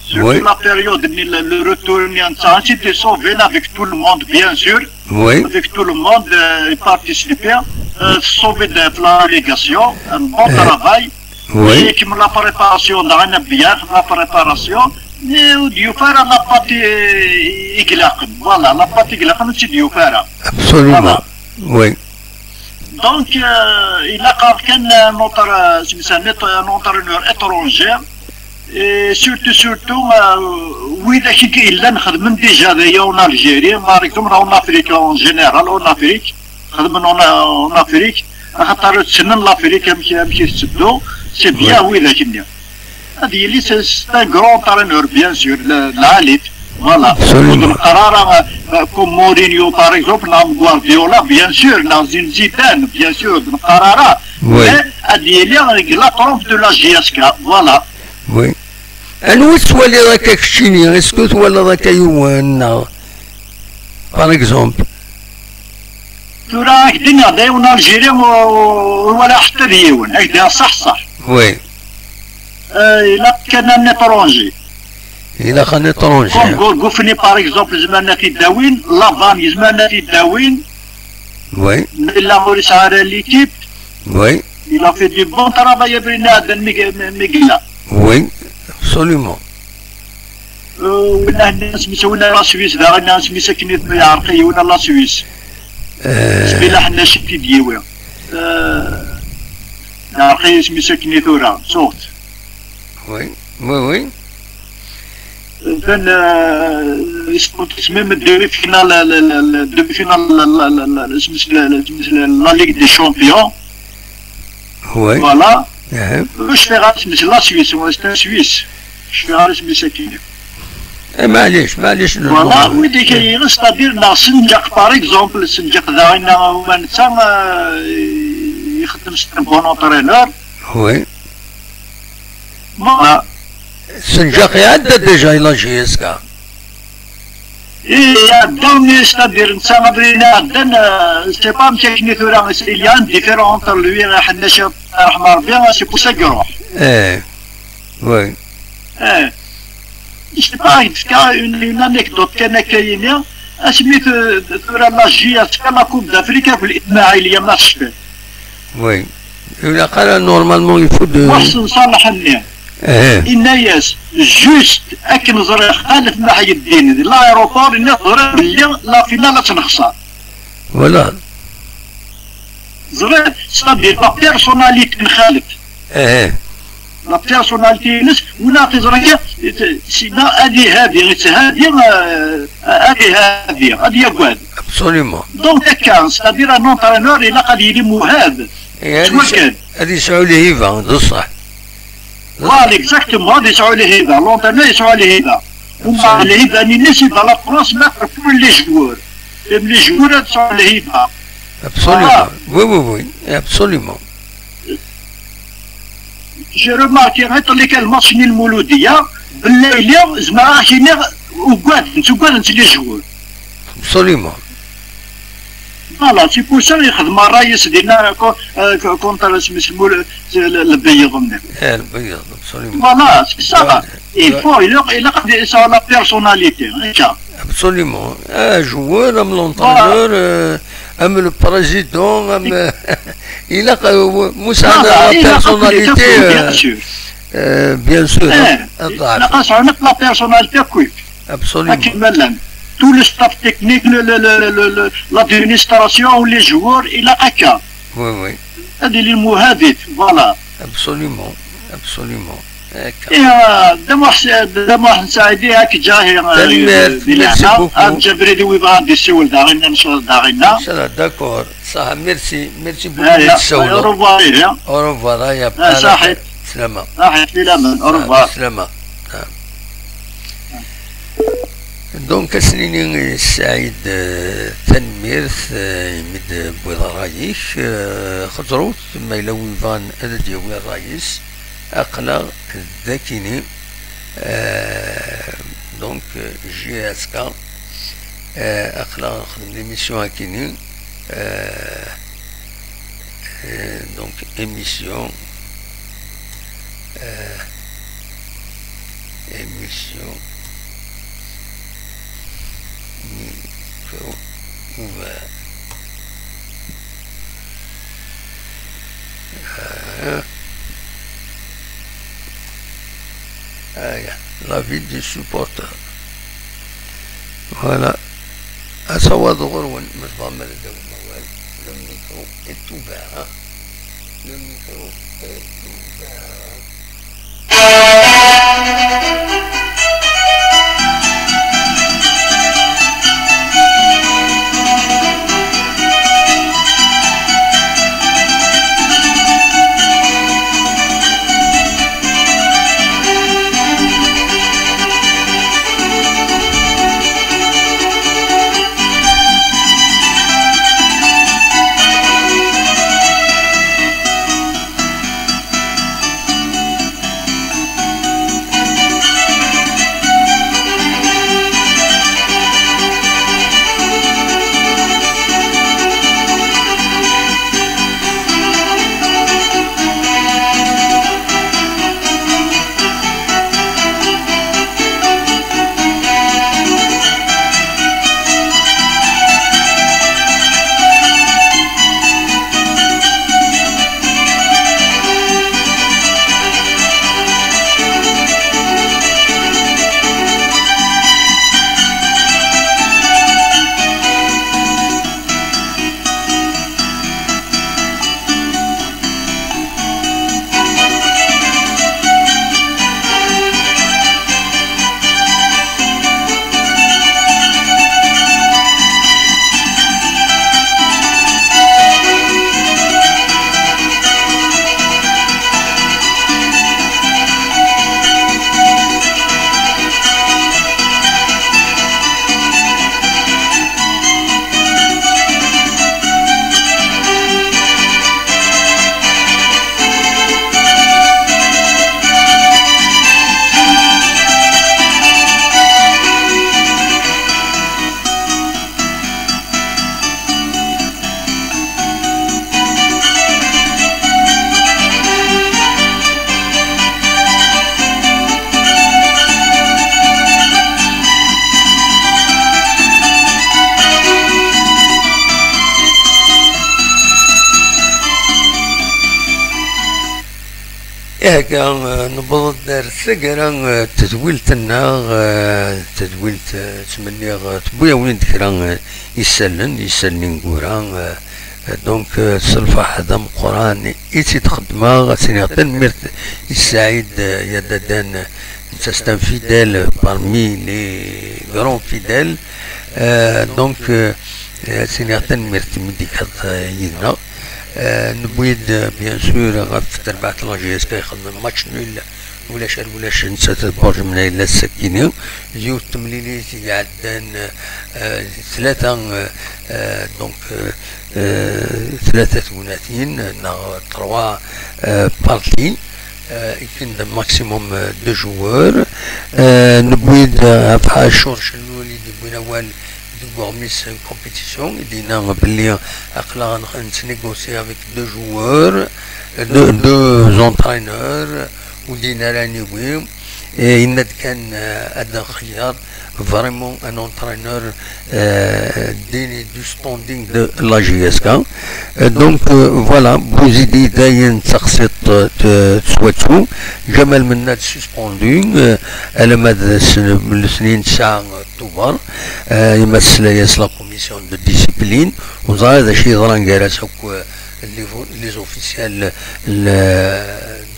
Surtout, oui, la période, ni le, le retour, ni un, ça, c'était sauvé, là, avec tout le monde, bien sûr. Oui. Avec tout le monde, euh, il participait. Euh, sauvé de la relégation, un bon, euh, travail. Oui. Et comme la préparation, dans un bien, la préparation, mais il y a la partie, euh, iglaqen. Voilà, la partie iglaqen, c'est du faire. Absolument. Voilà. Oui. Donc, euh, il a quelqu'un, un autre, euh, c'est un autre, un entraîneur étranger. Et surtout, surtout, euh, widak i yellan xedmen déjà d'ailleurs en Algérie, par exemple en Afrique en général, en Afrique, xedmen en, en Afrique, axaṭer ssnen l'Afrique amek, amek i tetteddu, c'est bien, oui, widak-nni. Ad yili, c'est, c'est un grand entraîneur, bien sûr, le, l'élite, voilà. Absolument. Ur d-neqqar ara, euh, comme Mourinho, par exemple, neɣ Guardiola, bien sûr, neɣ Zin-, Zidane, bien sûr, ur d-neqqar ara. Oui. Mais ad yili deg la trempe de la J S K, voilà. Oui. Anwa i tettwaliḍ akka keččini? Est-ce que twalaḍ akka yiwen, neɣ, par exemple? Tura, ak-d-iniɣ, d ayen Algérie ur, ur wala ḥetta d yiwen, ak-d-iniɣ ṣṣeḥ ṣṣeḥ. Oui. Euh, ilaq kan un étranger. Ilaq un étranger. Comme Go-, Gouffny, par exemple, zemren ad t-id-awin, Lavan, zemren ad t-id-awin. Oui. Nella ur yesɛi ara l'équipe. Oui. Il a fait du bon travail, Abrina Aden Mig-, Migla. Oui, absolument. Euh, win-a, nnan-as mi sawin la Suisse, daɣen nnan-as mi sakken i yeɛreq yiwen la Suisse. Euh. Sbilaḥ nna cit i d-yiwi. Euh, yeɛreq isem-is akken i tura, suɣt. Oui, oui, oui. Atan, euh, isem-is même demi-finale, la, la, la, la, demi-finale, la, la, la, la, la, isem-is la, la, isem-is la, la Ligue des Champions. Oui. Voilà. Eh. Ur cfiɣ ara isem-is, la Suisse, c'est un Suisse. Ur cfiɣ ara isem-is akken. Eh, maɛlic, maɛlic, voilà, normal. Wid i k-, c'est-à-dire, neɣ Senǧaq, par exemple, Senǧaq daɣen, neɣ ma netta, euh, ixeddem c'est un bon entraîneur. Oui. Voilà. Senǧaq iɛedda déjà i la J S K. Ih, iɛedda, mais c'est-à-dire, netta abrid iɛeddan, euh, c'est pas amek akken i tura, il y a un différent entre lui, Ḥennac, ṛeḥma Ṛebbi, c'est pour ça qu'il ruḥ. Eh, oui. Eh, je sais pas, il y a une, une anecdote kan akka yini, asmi t-, tura la J S K, la Coupe d'Afrique, akked Ismaïlia, ma tecfiḍ. Oui. Ilaq ara, normalement, il faut de... Muḥsen Ṣaleḥ-nni. Eh. Inna-yas, juste akken ẓriɣ Xalef Maḥyeddin di l'aéroport, inna ẓriɣ belli la finale ad tt-nexṣer. Voilà. Ẓriɣ, c'est-à-dire la personnalité n Xalef. Eh. La personnalité-ines, win ara t-iẓren, sina ad ihadi, ad ihadi, euh, ad ihadi, ad yagad. Absolument. Donc, akka, c'est-à-dire un entraîneur, ilaq ad yili muhad. Eh, ad yesɛu, ad yesɛu lhiba, d ṣṣeḥ. Voilà, exactement, ad yesɛu lhiba. L'entraîneur yesɛu lhiba. Umbeɛd lhiba-nni-ines, il va la transmettre pour les joueurs. Et les joueurs ad sɛun lhiba. Absolument. Voilà. Oui, oui, oui, absolument. J'ai remarqué iḍelli kan match-nni n Lmuludiya, Bellayli, zemreɣ ad ak-iniɣ, ugaden, ttuggaden-tt les joueurs. Absolument. Voilà, c'est pour ça yexdem ṛṛay-is dinna co-, euh, co-, contre isem-is Lmul-, le, le, Lbeyyeḍ-nni. Eh, Lbeyyeḍ, absolument. Voilà, c'est ça. Ouais, il ouais. Faut, il a, il a des, ça, la personnalité, hein, ça. Absolument. Un joueur, un entraîneur, euh, un le président, un, il a, euh, Moussa, voilà, la personnalité, bien sûr. Euh, bien sûr, eh, hein, il a la personnalité, quoi. Absolument. Akken ma llan. Tout le staff technique, le, le, le, le, le, l'administration, les joueurs, il a akka. Oui, oui. هذه المهادات، voilà. Absolument, absolument. Akka. Et, euh, de moi, c'est, de moi, ça a été avec Jahir, euh, tanemmirt, merci beaucoup. Am Jabri de Wiba, de Seoul, Darina, Seoul, Darina. Inchallah, d'accord. Ça, merci, merci beaucoup. Eh, ya, au revoir, ya. Au revoir, ya. Eh, ça, ça, au revoir. Au revoir. Donc, ad s-nini i Saɛid, eh, tanemmirt, eh, imi d-tewwiḍ ṛṛay-ik, eh, xeẓrut, ma yella win yebɣan ad d-yawi ṛṛay-is, aql-aɣ dakini, eh, donc, eh, J S K, eh, aql-aɣ nexdem l'émission akini, eh, eh, donc, émission, eh, émission, micro ouvert. Euh, euh, la vie du supporter. Voilà. Asawaḍ ɣur-wen, ma tebɣam ad d-tawim awal. Le micro est ouvert, hein. Le micro est ouvert. Ihi akka, eh, newweḍ-d ar taggara, eh, n tedwilt-nneɣ, eh, tedwilt, eh, ttmenniɣ, eh, tewwi-awen-d kra, eh, isallen, isallen ineggura, eh, eh, donc, eh, s lferḥ d ameqqran i tt-id-xeddmeɣ, ad s-iniɣ tanemmirt i Saɛid, eh, Yadadan, eh, netta c'est un fidèle parmi les grands fidèles, eh, donc, eh, ad s-iniɣ tanemmirt imi d-ikkaḍ, eh, yid-neɣ. Eh, newwi-d, eh, bien sûr, ɣef terbaɛt n la J S K ixedmen match nul, ulac ar ulac, nettat d Borj Menay la tessakini. Yiwet temlilit iɛeddan, eh, tlata, eh, eh, donc, eh, eh, tlata tegnatin, neɣ trois, eh, parties. Euh, il y a un maximum, euh, de joueurs. Euh, newwi-d, euh, ɣef Ɛacur Celluel i d-yewwin awal deg uɣmis n compétition, i d-yenna belli aql-aɣ nettnégocier avec deux joueurs, euh, deux, deux entraîneurs, ur d-yenni ara aniwi. Et yenna-d kan, euh, ad nxeyyer vraiment un entraîneur, euh, digne du standing de la J S K. Euh, donc, euh, voilà, Bouzidi dayen d taqsiṭ, euh, t-, tettwattu. Jamal Mennad suspendu, euh, alamma d s-, lesnin tesɛa Tubeṛ, euh, ma tesla-yas la commission de discipline, ur ẓriɣ d acu yeḍran gar-as akk, euh, les vo-, les officiels, le,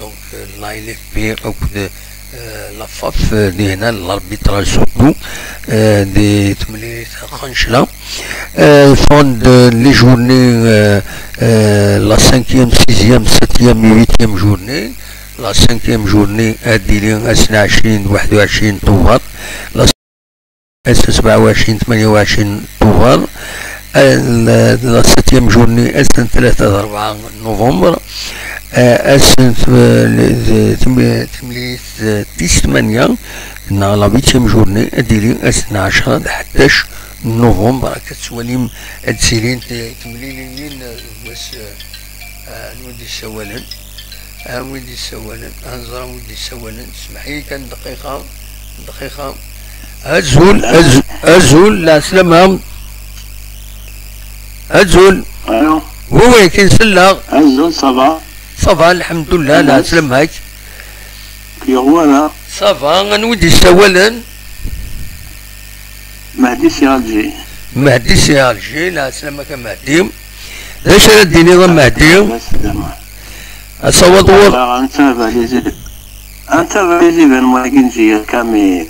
donc, euh, la L F P akked, euh, la F A F, euh, dihin, l'arbitrage surtout, euh, di temlilit xancla. Euh, fond de les journées, euh, euh, la cinquième, sixième, septième et huitième journée. La cinquième journée, ad d-tili ass n ɛecrin d waḥed u ɛecrin Tubeṛ. La ass n sebɛa u ɛecrin, tmanya u ɛecrin Tubeṛ. Euh, la, la septième journée, ass n tlata d rebɛa novembre. Euh, ass n t-, le, le, tm-, temlilit, euh, tis tmanya, neɣ la huitième journée, ad d-tili ass n ɛecra d ḥdac novembre. Akka tettwalim ad d-ttilint, euh, temlilin-nni, euh, deg wass, euh, euh, anwa i d-yessawalen? Anwa i d-yessawalen? Ad nẓer anwa i d-yessawalen. Semmeḥ-iyi kan dqiqa, dqiqa. Azul, az-, azul, lɛeslama. Azul. Allô. Oui, oui, akken selleɣ. Azul, ça va? Ça va, lḥemdullah, lɛeslama-k. Yuɣ wara. Ça va, anwa i d-yessawalen? Mehdi si Alger. Mehdi si Alger, lɛeslama-k a Mehdi. D acu ara d-tiniḍ a Mehdi? Asawaḍ ɣur- Voilà, anta d les, anta d les événements-agi n J S K, mais,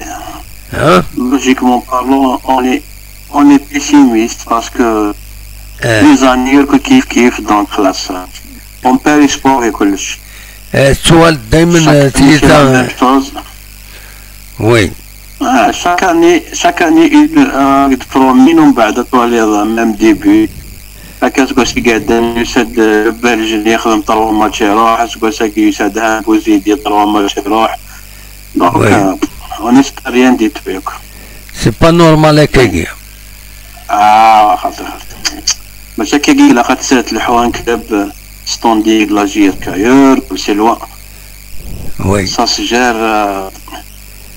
hein? Logiquement parlant, on est, on est pessimiste parce que, eh, les années que kif kif, donc là, ça, on perd espoir et kullec. Eh, tettuɣal daymen, eh, tiyita. Chaque année, c'est la même chose. Oui. Ah, chaque année, chaque année, une, euh, de promis, non, بعد, toi, les, euh, même début. Akka aseggas iɛeddan yusa-d, euh, Belge-nni yexdem trois matchs iruḥ, aseggas-agi yusa-d ha Bouzidi trois matchs iruḥ. Donc, oui, euh, on espère rien du tout, quoi. C'est pas normal, akkagi. Ah, xaṭi, xaṭi. Mačči akkagi ilaq ad tesɛiḍ lḥu un club, euh, standing de la J S K ailleurs, c'est loin. Oui. Ça se gère, euh,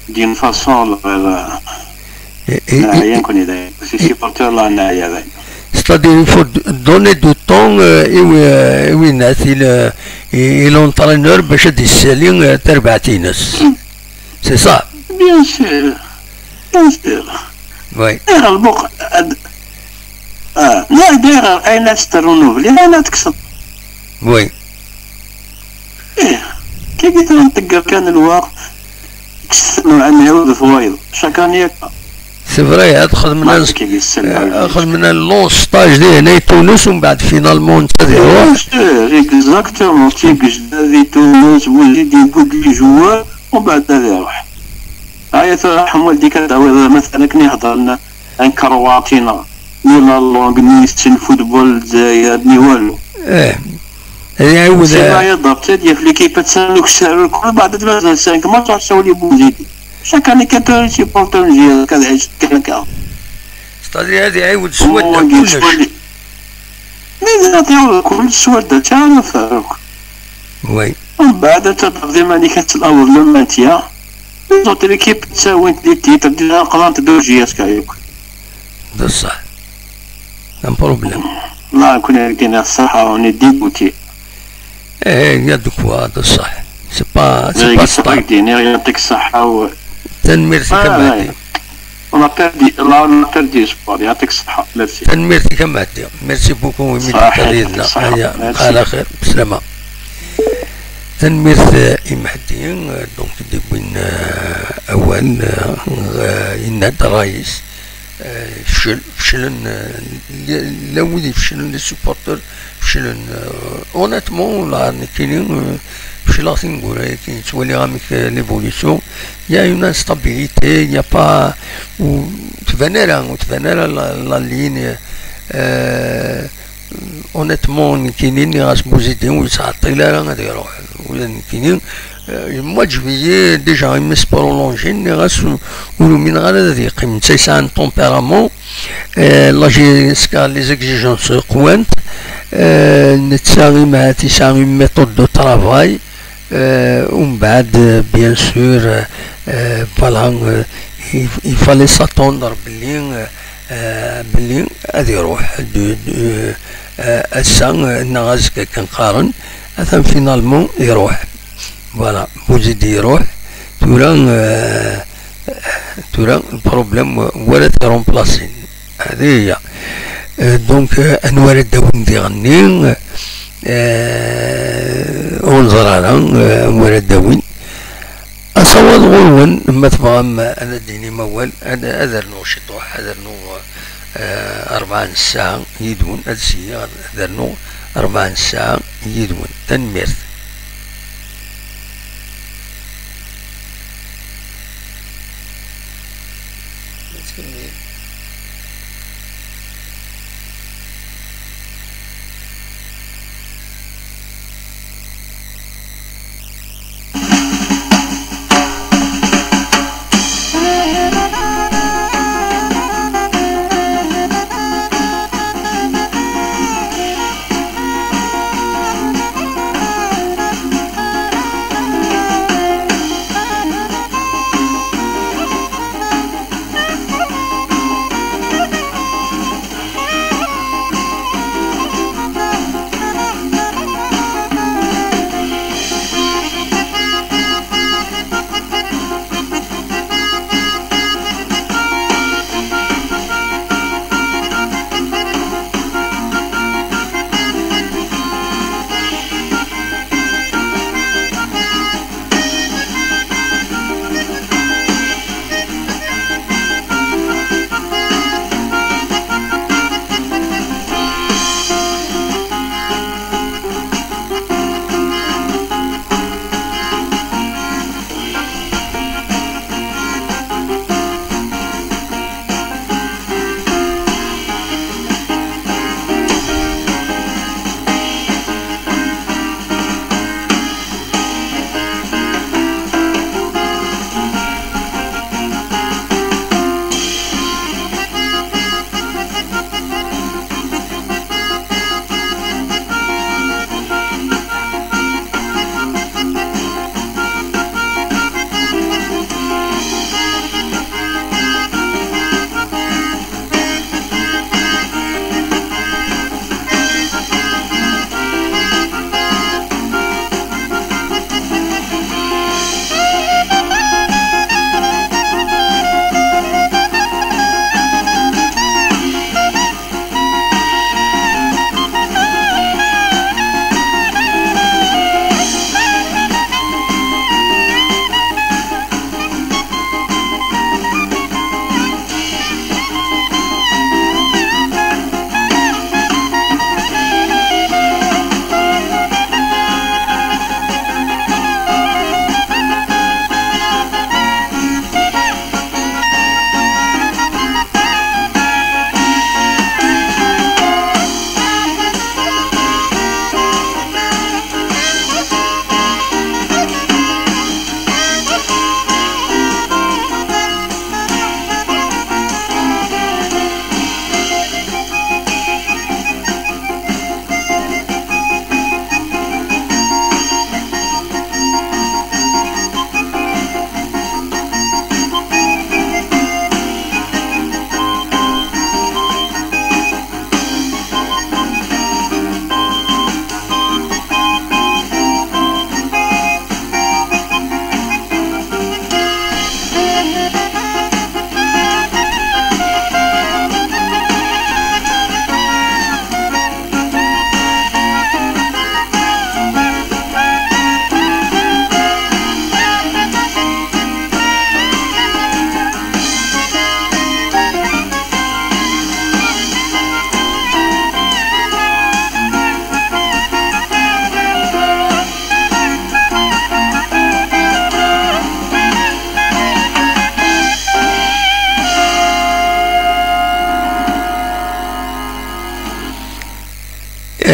d'une façon, euh, et, et, neɛya nekkni dayen. Si supporter la neɛya dayen. C'est-à-dire, il faut d-, donner du temps, euh, i wi-, euh, i winna, i le, i, i l'entraîneur bac ad d-issali, euh, tarbaɛt-ines. C'est ça. Bien sûr. Bien sûr. Oui. Ayɣer lbuq-, ad-, ah, la, d'ailleurs, ayen ad tetternuvli, ayen ad tekkseḍ. Oui. Ih, kiki tura nṭegger kan lweqt, kkes nɛemmiɛud ɣef wayeḍ. Chaque année akka. C'est vrai, ad xedmen, ad xedmen un long stage di hna i Tunes, umbeɛd finalement netta ad iruḥ. Bien sûr, exactement, tigejda di Tunes, Bouzidi yewwi-d les joueurs, umbeɛd ad iruḥ. Aya tura ḥemmel dik ad tawiḍ, مثلا, akken i heddren, un Croate neɣ ni la langue, ni yessen football Lezzayer, ni walu. Eh, ad iɛiwed. C'est vrai, ad yaf l'équipe ad tserr ukessar lkul, baɛd ad mazal cinq matchs, ad sawel i Bouzidi. Chaque année, quatre heures, supporter n J S K ad ɛic kan akka. C'est-à-dire, ad iɛiwed swadda kullec. Mi ad iɛiwed kullec swadda, ttɛaraf akk. Oui. Umbeɛd ad tafeḍ iman-ik ad tlaweḍ le maintien. Les autres équipes ttawint des titres, déjà qḍant-d ur J S K yakk. D ṣṣeḥ. Un problème. Là, nekkni ad k-d-iniɣ ṣṣeḥ, on est dégoûté. Eh, il y a de quoi, d ṣṣeḥ. C'est pas, c'est pas ça. Ad k-d-iniɣ, yeɛṭik ṣṣeḥḥa. Tanemmirt-ik a Mehdi. On a perdu, là, on a perdu espoir. Yeɛṭik ṣṣeḥḥa. Merci. Tanemmirt-ik a Mehdi. Merci beaucoup, imi d-tekkiḍ yid-neɣ. Aya, ala xir, bslama. Tanemmirt, eh, i Mehdi, eh, donc, d-yewwin, eh, awal, eh, eh, yenna-d ṛṛay-is, eh, fecl-, feclen, eh, la, la wid ifeclen, les supporters feclen. Eh, honnêtement, la, nekkini, eh, fecleɣ tineggura-agi, ttwaliɣ amek, eh, l'évolution. Il y a une instabilité, il y a pas, ur tban ara, ur tban ara la, la ligne, eh, Honnêtement, nekkini nniɣ-as Bouzidi ur yettɛeṭṭil ara ad iruḥ. Ula d nekkini, Moi, je veillais déjà à mes prolongés, nniɣ-as ur umineɣ ara ad yeqqim. Netta yesɛa un tempérament, euh, la jusqu'à les exigences qwant, euh, netta imahat yesɛa une méthode de travail, euh, umbeɛd, euh, bien sûr, euh, euh, voilà, euh, il, il fallait s'attendre belli, euh, euh, belli ad iruḥ, de, de, euh, ass-a, euh, neɣ azekka kan qqaren, atan finalement iruḥ. Voilà, Bouzidi iruḥ. Tura, euh, tura le problème, euh, wara t-remplacer. Hadi hiya. Euh, donc, euh, anwa ara d-awin diɣenni, euh, ur neẓri ara, euh, anwa ara d-awin. Asawaḍ ɣur-wen, ma tebɣam ad d-tinim awal, ad, ad rnuɣ ciṭuḥ, ad rnuɣ, euh, rebɛa n ssaɛa yid-wen, ad syiɣ ad rnuɣ rebɛa n ssaɛa yid-wen. Tanemmirt.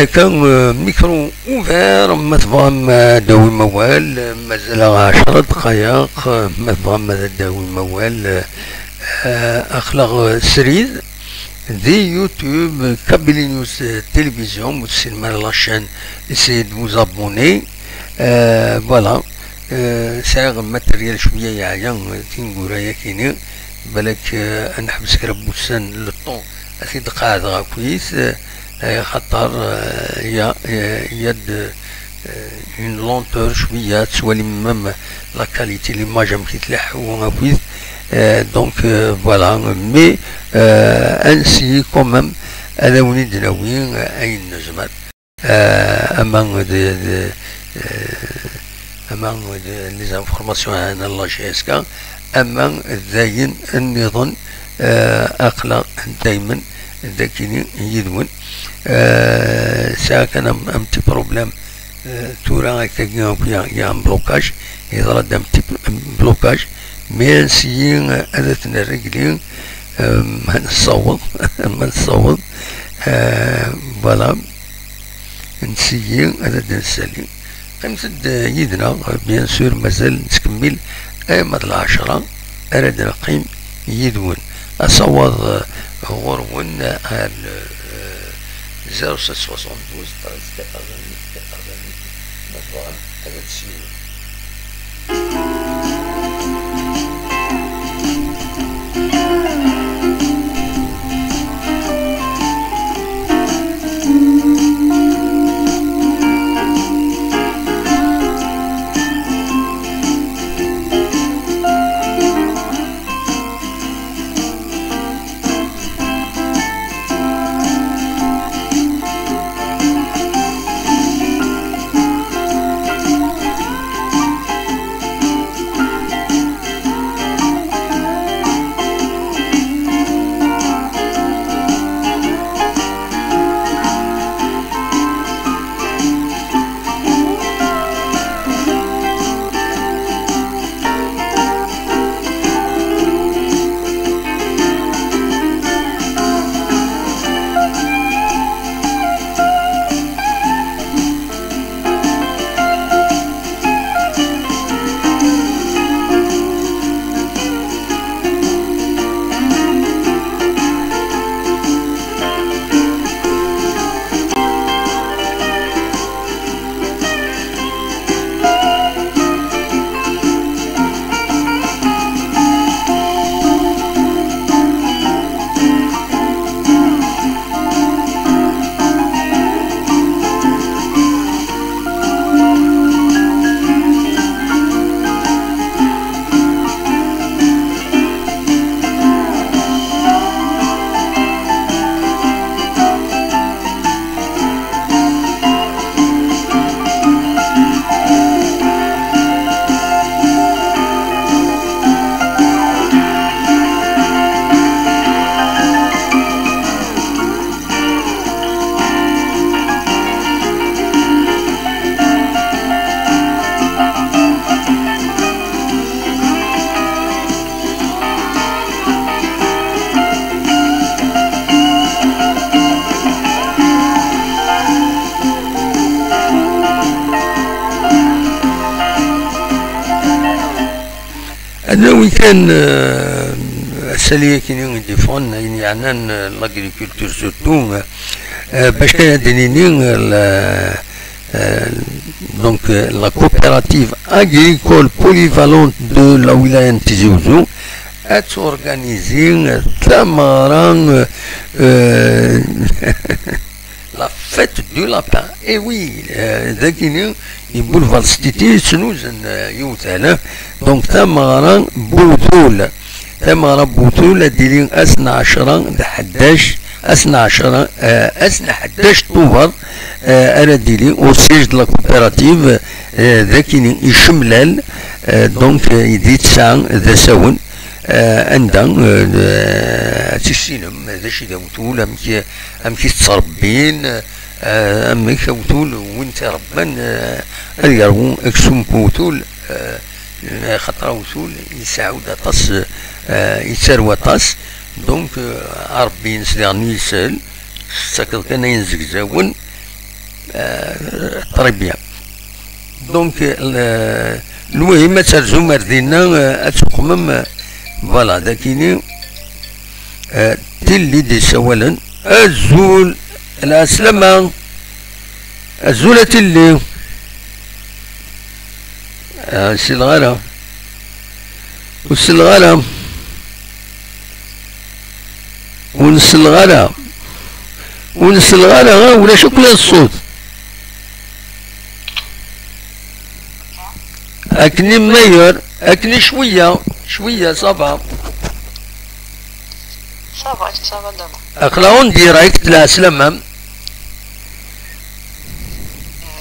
Akka, euh, micro ouvert, ma tebɣam, euh, ad d-tawim awal, euh, mazal-aɣ ɛecra dqayeq, euh, ma tebɣam ad d-tawim awal, euh, aql-aɣ, euh, srid di YouTube, Kabylie News, euh, Télévision, ma tessinem ara la chaîne, essayez de vous abonner. Euh, voilà. Euh, sɛiɣ matériel cwiya yeɛya, euh, tineggura-yakini, balak, euh, ad neḥbes kra n wussan, le temps ad t-id-qeɛdeɣ akkit, euh, xaṭer, euh, il y a, euh, il y a de, euh, une lenteur cwiya, tettwalim même la qualité, l'image amek i tleḥḥu akkit. Euh, donc, euh, voilà, mais, euh, ad nessiyi quand même ad awen-id-nawi, euh, ayen nezmer. Euh, ama d, d, euh, ama d les informations n la G S K, ama d ayen nniḍen, euh, aql-aɣ daymen dagi yid-wen. Euh, sɛiɣ kan un, un petit problème, euh, tura akka, il y a, il y a un blocage, yeḍra-d un petit blocage, mais ad nessiyi ad t-nrégli, euh, ma nessaweḍ, ma nessaweḍ, euh, voilà. Nsiyi ad d-nsali. Qqimet-d yid-neɣ, bien sûr, mazal nettkemmil arma d lɛecra ara d-neqqim yid-wen. Asawaḍ, eh, ɣur-wen ar, eh, zéro sept soixante-douze treize quatorze, ma tebɣam ad d-tessiwlem. Ad nawi kan, euh, asali-agi-nni i d-iffɣen, ayen yeɛnan, euh, l'agriculture surtout, euh, euh, bac kan ad d-nini, euh, la, euh, donc, euh, la coopérative agricole polyvalente de la wilaya n Tizi Ouzou ad torganizi, euh, tameɣra, euh, euh, La fête du lapin. Eh oui, euh, dagini, i Boulevard Stiti, ttnuzen, euh, yiwtal, hein. Donc, tameɣra Butul. Tameɣra Butul, ad d-tili ass n ɛecra d ḥdac, ass n ɛecra, euh, ass n ḥdac Tubeṛ, euh, ara d-tili au siège de la coopérative, euh, dagini, i Cemlal, euh, donc, euh, di tesɛa d asawen, euh, anda, euh, ad tissinem d acu i d awtul, amek, amek i t-ttrebbin, eh, amek awtul win t-irebban, eh, ad yerwu aksum n wewtul, eh, xaṭer awtul yesɛa-d aṭas, eh, yettarew aṭas. Donc, eh, arebbi-ines diɣen yeshel, tettakeḍ kan ayen zegzawen, Euh, très bien. Donc, euh, lmuhim ad terzum ar dinna, euh, ad tuqmem, euh, voilà, d akini, euh, tilli d-issawalen. Azul, lɛeslama. Azul a tilli. Ah, ur selleɣ ara. Ur selleɣ ara. Ur selleɣ ara. Ur selleɣ ara, ah, ulac akk la ṣṣut. Akken i meilleur, akken i cwiya, cwiya, ça va. Ça va, ça va, dama. Aql-aɣ en direct, lɛeslama.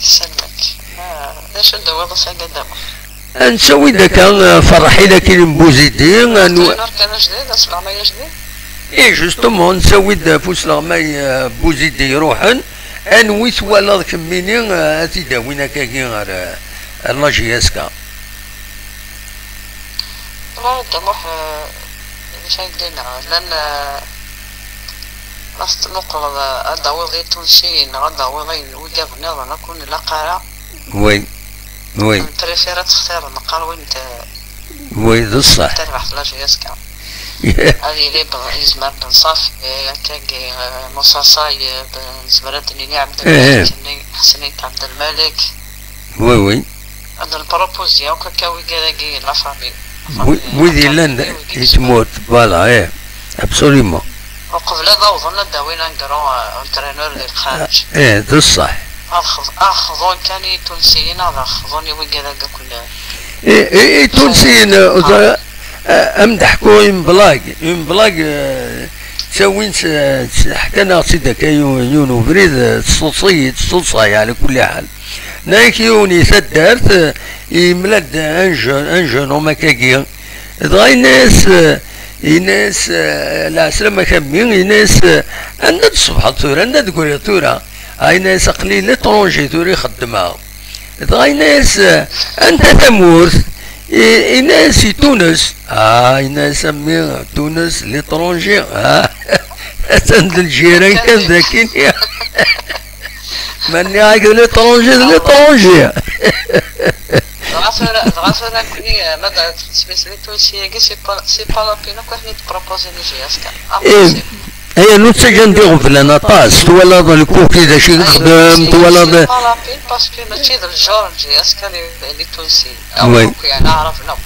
Salmak. Ah, d acu d-tawiḍ ass-agi a dama? Ad nsawi-d akka, ah, ferreḥ-il akkin n Buzidi, ah, nu- Entraîneur kan ajdid, asleɣmay ajdid? Eh, justement, nsawi-d ɣef usleɣmay, ah, Buzidi iruḥen, anwi twalaḍ kemmini, ah, ad t-id-awin akkagi ɣer, ah, ɣer la J S K? Wala a Dda Muḥ, eh, d acu ay d-yenna? Llan, eh, ma tettmuquleḍ, eh, ad d-tawiḍ itunsiyen neɣ ad d-tawiḍ ayen wiyaḍ nniḍen akk ur nlaq ara. Oui, oui. Nprefir ad textireḍ meqqar win n t-, oui, d ṣṣeḥ. Terbaḥt la J S K. Ad yili Ben-, yezmer Ben Safi, eh, akkagi, eh, Musa Sayeb, eh, nezmer ad d-nini Ɛebdelmalik, eh, nni Ḥsen Ayt Ɛebdelmalik. Oui, oui. Ad npropose akk akka wigad-agi, la famille. Wi-, famille, wid la yellan famille, wid i yesɛan tmurt, voilà, eh, absolument. Uqbel ad awḍen ad d-awin un grand, euh, entraîneur di lxariǧ. Eh, d ṣṣeḥ. Ad xḍ-, ad xḍun kan i Tunsiyin, ad xḍun i wigad-agi akk n-, eh, eh, eh, Tunsiyin, eh, ah. Eh, am d-ḥku une blague, une blague, eh, ttawin-tt, eh, tt-, ḥkan-aɣ-tt-id akka yiwen, yiwen ubrid, eh, tseḍṣa-yi-d, tseḍṣa-yi, ɛla kulli ḥal. Nnan-ak yiwen i taddart, eh, yemla-d un jeune, un jeune homme akkagi. Dɣa yenna-yas, eh, yenna-yas, eh, lɛeslama-k a mmi, yenna-yas, eh, anda d-tṣebḥeḍ tura, anda d-tegriḍ tura? Ah, yenna-yas, aql-i l'étranger tura i xeddmeɣ. Dɣa yenna-yas, eh, anta tamurt? I-, yenna-yas, i Tunes. Ah, yenna-yas, a mmi, Tunes, l'étranger. Ah, atan d ljiran kan d akini. Ma nniɣ-ak d l'étranger, d l'étranger. Dɣa tura, dɣa tura nekkni, eh, ma d-, tettmeslayt tunsi-agi, c'est pas, c'est pas la peine akk ad ten-id-proposer les J S K. Eh, impossible. Aya, netta kan d iɣeblan aṭas, twalaḍ lkuki d acu i yexdem, twalaḍ. C'est pas la peine parce que mačči d lǧar n J S K les, les Tunsiyen. Oui. Akk yeɛni Ɛraben akk.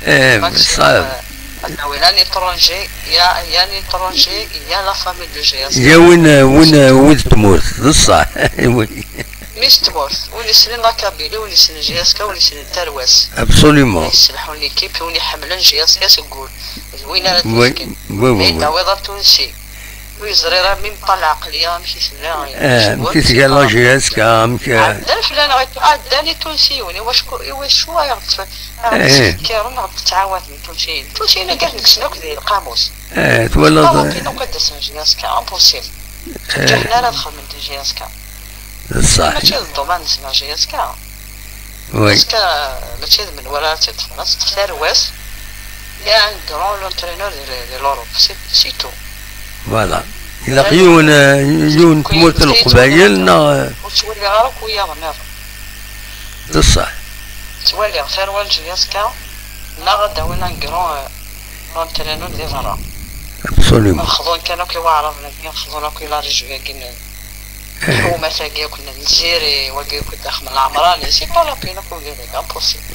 Eh, maximum, ṣṣeḥ. Eh, ad nawi un étranger, il y a, il y a un étranger, il y a la famille de J S K. Ya win, win, win n tmurt, d ṣṣeḥ. Oui. Mi s tmurt, win yessnen la Kabylie, win yessnen J S K, win yessnen tarwa-s. Absolument. Win yesselḥun l'équipe, win iḥemmlen J S K seg wul. D win ara t-yefken. Oui, oui, oui. Ayen tawiḍ atunsi. Ur yeẓri ara même pas lɛeqliya, amek i tella. Eh, amek i tga la J S K, amek, eh. Ɛeddan fell-aneɣ, ɛeddan itunsiyen, i wacu, i wacu ara ɣ-tt-, ara ɣ-ttfekkiren, ɣ-ttɛawaden itunsiyen. Itunsiyen-agi ad ten-kksen akk di lqamus. Eh, twalaḍ, eh. Ur qqaren akk ad d-asen J S K, impossible. Eh. Ǧǧiɣ-ten ara ad xedmen di J S K. D ṣṣeḥ. Mačči d dduma-nsen, J S K. Oui. Parce que, euh, mačči d menwala ara tt-iṭṭfen, ad teṭṭef tarwa-s. Il y a un grand entraîneur de, de l'Europe, c'est, c'est tout. Voilà. Ilaq yiwen, euh, yiwen n tmurt n Leqbayel, neɣ, euh, ur ttwaliɣ ara akk wiyaḍ nniḍen. D ṣṣeḥ. Ttwaliɣ tarwa n J S K, neɣ ad d-awin un grand, euh, entraîneur di berra. Absolument. Xḍun kan akk i Waɛraben-agi, xḍun akk i la région-agi n, eh, lḥumat-agi akk n Lezzayer, wagi akk daxel n Leɛmerani, c'est pas la peine akk wagi, impossible.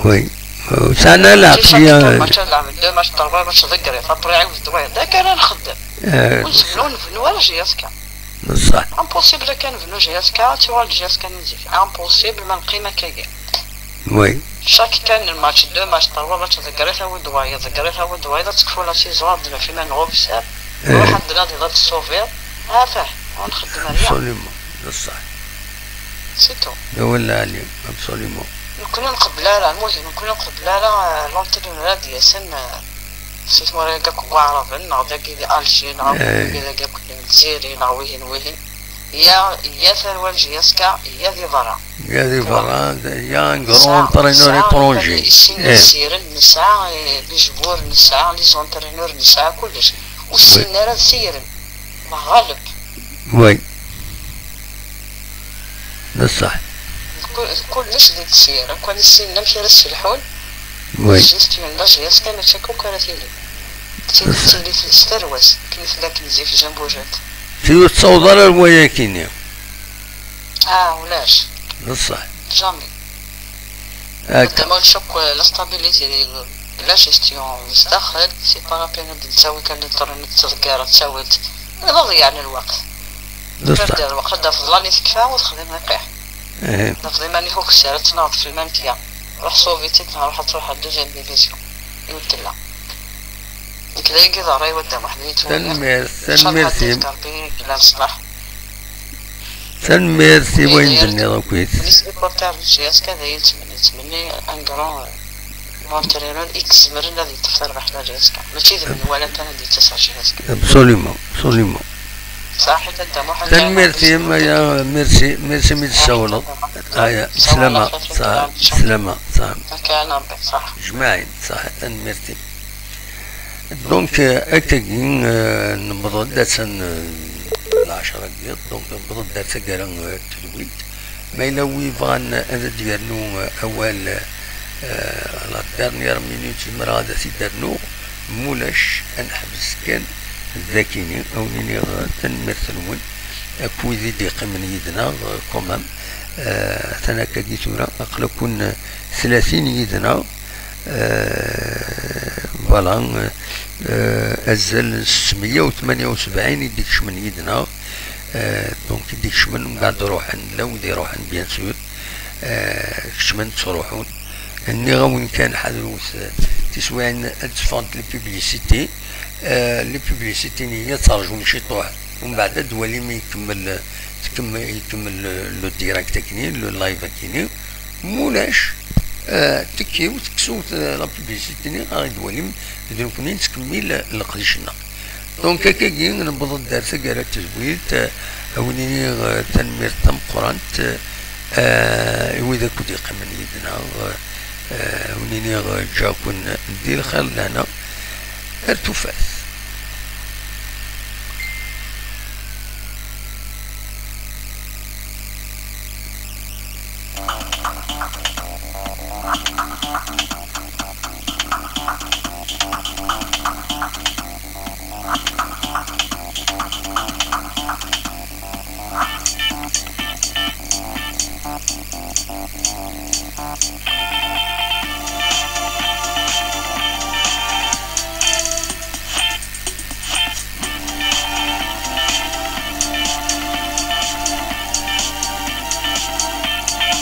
Oui. Sɛan lɛeqliya. Mačči ad lɛeben deux matchs, trois matchs, ḍegger-it, après ɛiwed-d wayeḍ. D akka ara nxeddem. Eh, ur nzemmer ur nebnu ara J S K. Bṣaḥ. Impossible kan nebnu J S K, ad tuɣal J S K n zik. Impossible ma neqqim akkagi. Oui. Chaque kan match, deux matchs, trois matchs, ḍegger-it awi-d wayeḍ, ḍegger-it awi-d wayeḍ, ad tekfu la saison, ad d-naf iman-nneɣ ur bessar. Eh. Ruḥ ad d-nadiḍ ad d-tessuviḍ. Atah, ur nxeddem ara. Absolument, d ṣṣeḥ. C'est tout. D awal lɛali, absolument. Nekkni ur nqebbel ara, lmuhim, nekkni ur nqebbel ara, euh, l'entraîneur ad d-yasen, euh, si tmura-agi akk n Waɛraben, neɣ dagi di Alger, neɣ, eh, dagi akk n Lezzayer, neɣ wihin, wihin. Ya, ya tarwa n J S K, ya di berra. Ya di berra, ya un grand entraîneur étranger. Nesɛa, eh, les joueurs, nesɛa les entraîneurs, nesɛa kullec. Ur ssinen ara ad siren. Meɣɣaleb. Oui. D ṣṣeḥ. Kullec di tessirt, akk ad issinen amek ara sselḥun. Oui. Gestion d la G S K mačči akka akk ara tili. Tili tettili s tarwa-s, akken i tella akken zik Jean Boujat. Ti ur tessaweḍ ara ar wayakini. Ah, ulac. D ṣṣeḥ. Jamais. Akka. Dama ulac akk la stabilité di la gestion zdaxel, c'est pas la peine ad d-nettawi kan l'internet, tettḍeggireḍ, tettawiḍ. D aḍeyyeɛ n lweqt. D ṣṣeḥ. Tafda lweqt, ad d-tafeḍ l'année tekfa ur texdim aqiḥ. Ihi. Nafeḍ iman-ik ukessar, ad tenɣeḍ fi lmamkiya. Ruḥ sauver-tt-id, neɣ ruḥ ad truḥ à deuxième division. I ur tella. Nekk d ayagi d ṛṛay wadda Muḥend, yettwali. Tanemmirt, tanemmirt-im. Ṛebbi yella leṣlaḥ. Tanemmirt i wayen d-tenniḍ akkit. Nesupporter G S K, d ayen yettmenni, yettmenni un grand, euh, entraîneur i izemren ad yeṭṭef tarbaḥt n G S K. Mačči d menwala kan ad d-yettas ɣer G S K. Absolument, absolument. Saḥit a Dda Muḥend. Tanemmirt-im, ya, merci, merci mi d-tessawleḍ. Aya, slama, sa-, slama, sa-, Akka, Rebbi, saḥ. Jmaɛin, saḥ, tanemmirt-im. Donc, euh, akkagi, euh, newweḍ-d, attan, euh, lɛecṛa n yiḍ, donc newweḍ-d ar taggara, euh, n tedwilt. Ma yella wi yebɣan ad d-yernu, euh, awal, euh, la dernière minute, zemreɣ ad t-id-rnuɣ, mulac, ad neḥbes kan dakini, ad wen-iniɣ, euh, tanemmirt-nwen, akk wid i d-yeqqimen yid-neɣ, euh, quand même. Euh, atan akkagi tura, aql-aken, euh, tlatin yid-neɣ. Euh, voilà, euh, azal n sesmeyya u tmenya u sebɛin i d-ikecmen yid-neɣ. Euh, donc i d-ikecmen, mbeɛd ruḥen, la wid iruḥen, bien sûr. Euh, kecmen, ttruḥun. Nniɣ-awen kan, ḥadret, euh, tiswiɛin ad d-ffɣent les publicités. Euh, les publicités-nni ad tt-rjun ciṭuḥ, mbeɛd ad d-twalim ikemmel, tkemmel, ikemmel le, le direct akkenni, le live akkenni. Mulac, euh, tekkiwt, kksuwt, euh, la publicité-nni, ad d-twalim d nekkni nettkemmil leqdic-nneɣ. Donc, akkagi, newweḍ-d ar taggara n tedwilt, euh, ad wen-iniɣ, euh, tanemmirt tameqqrant, euh, i wid akk d-yeqqimen yid-neɣ, euh, ad wen-iniɣ, euh, ǧǧiɣ-ken di lxir d lehna, ar tufat.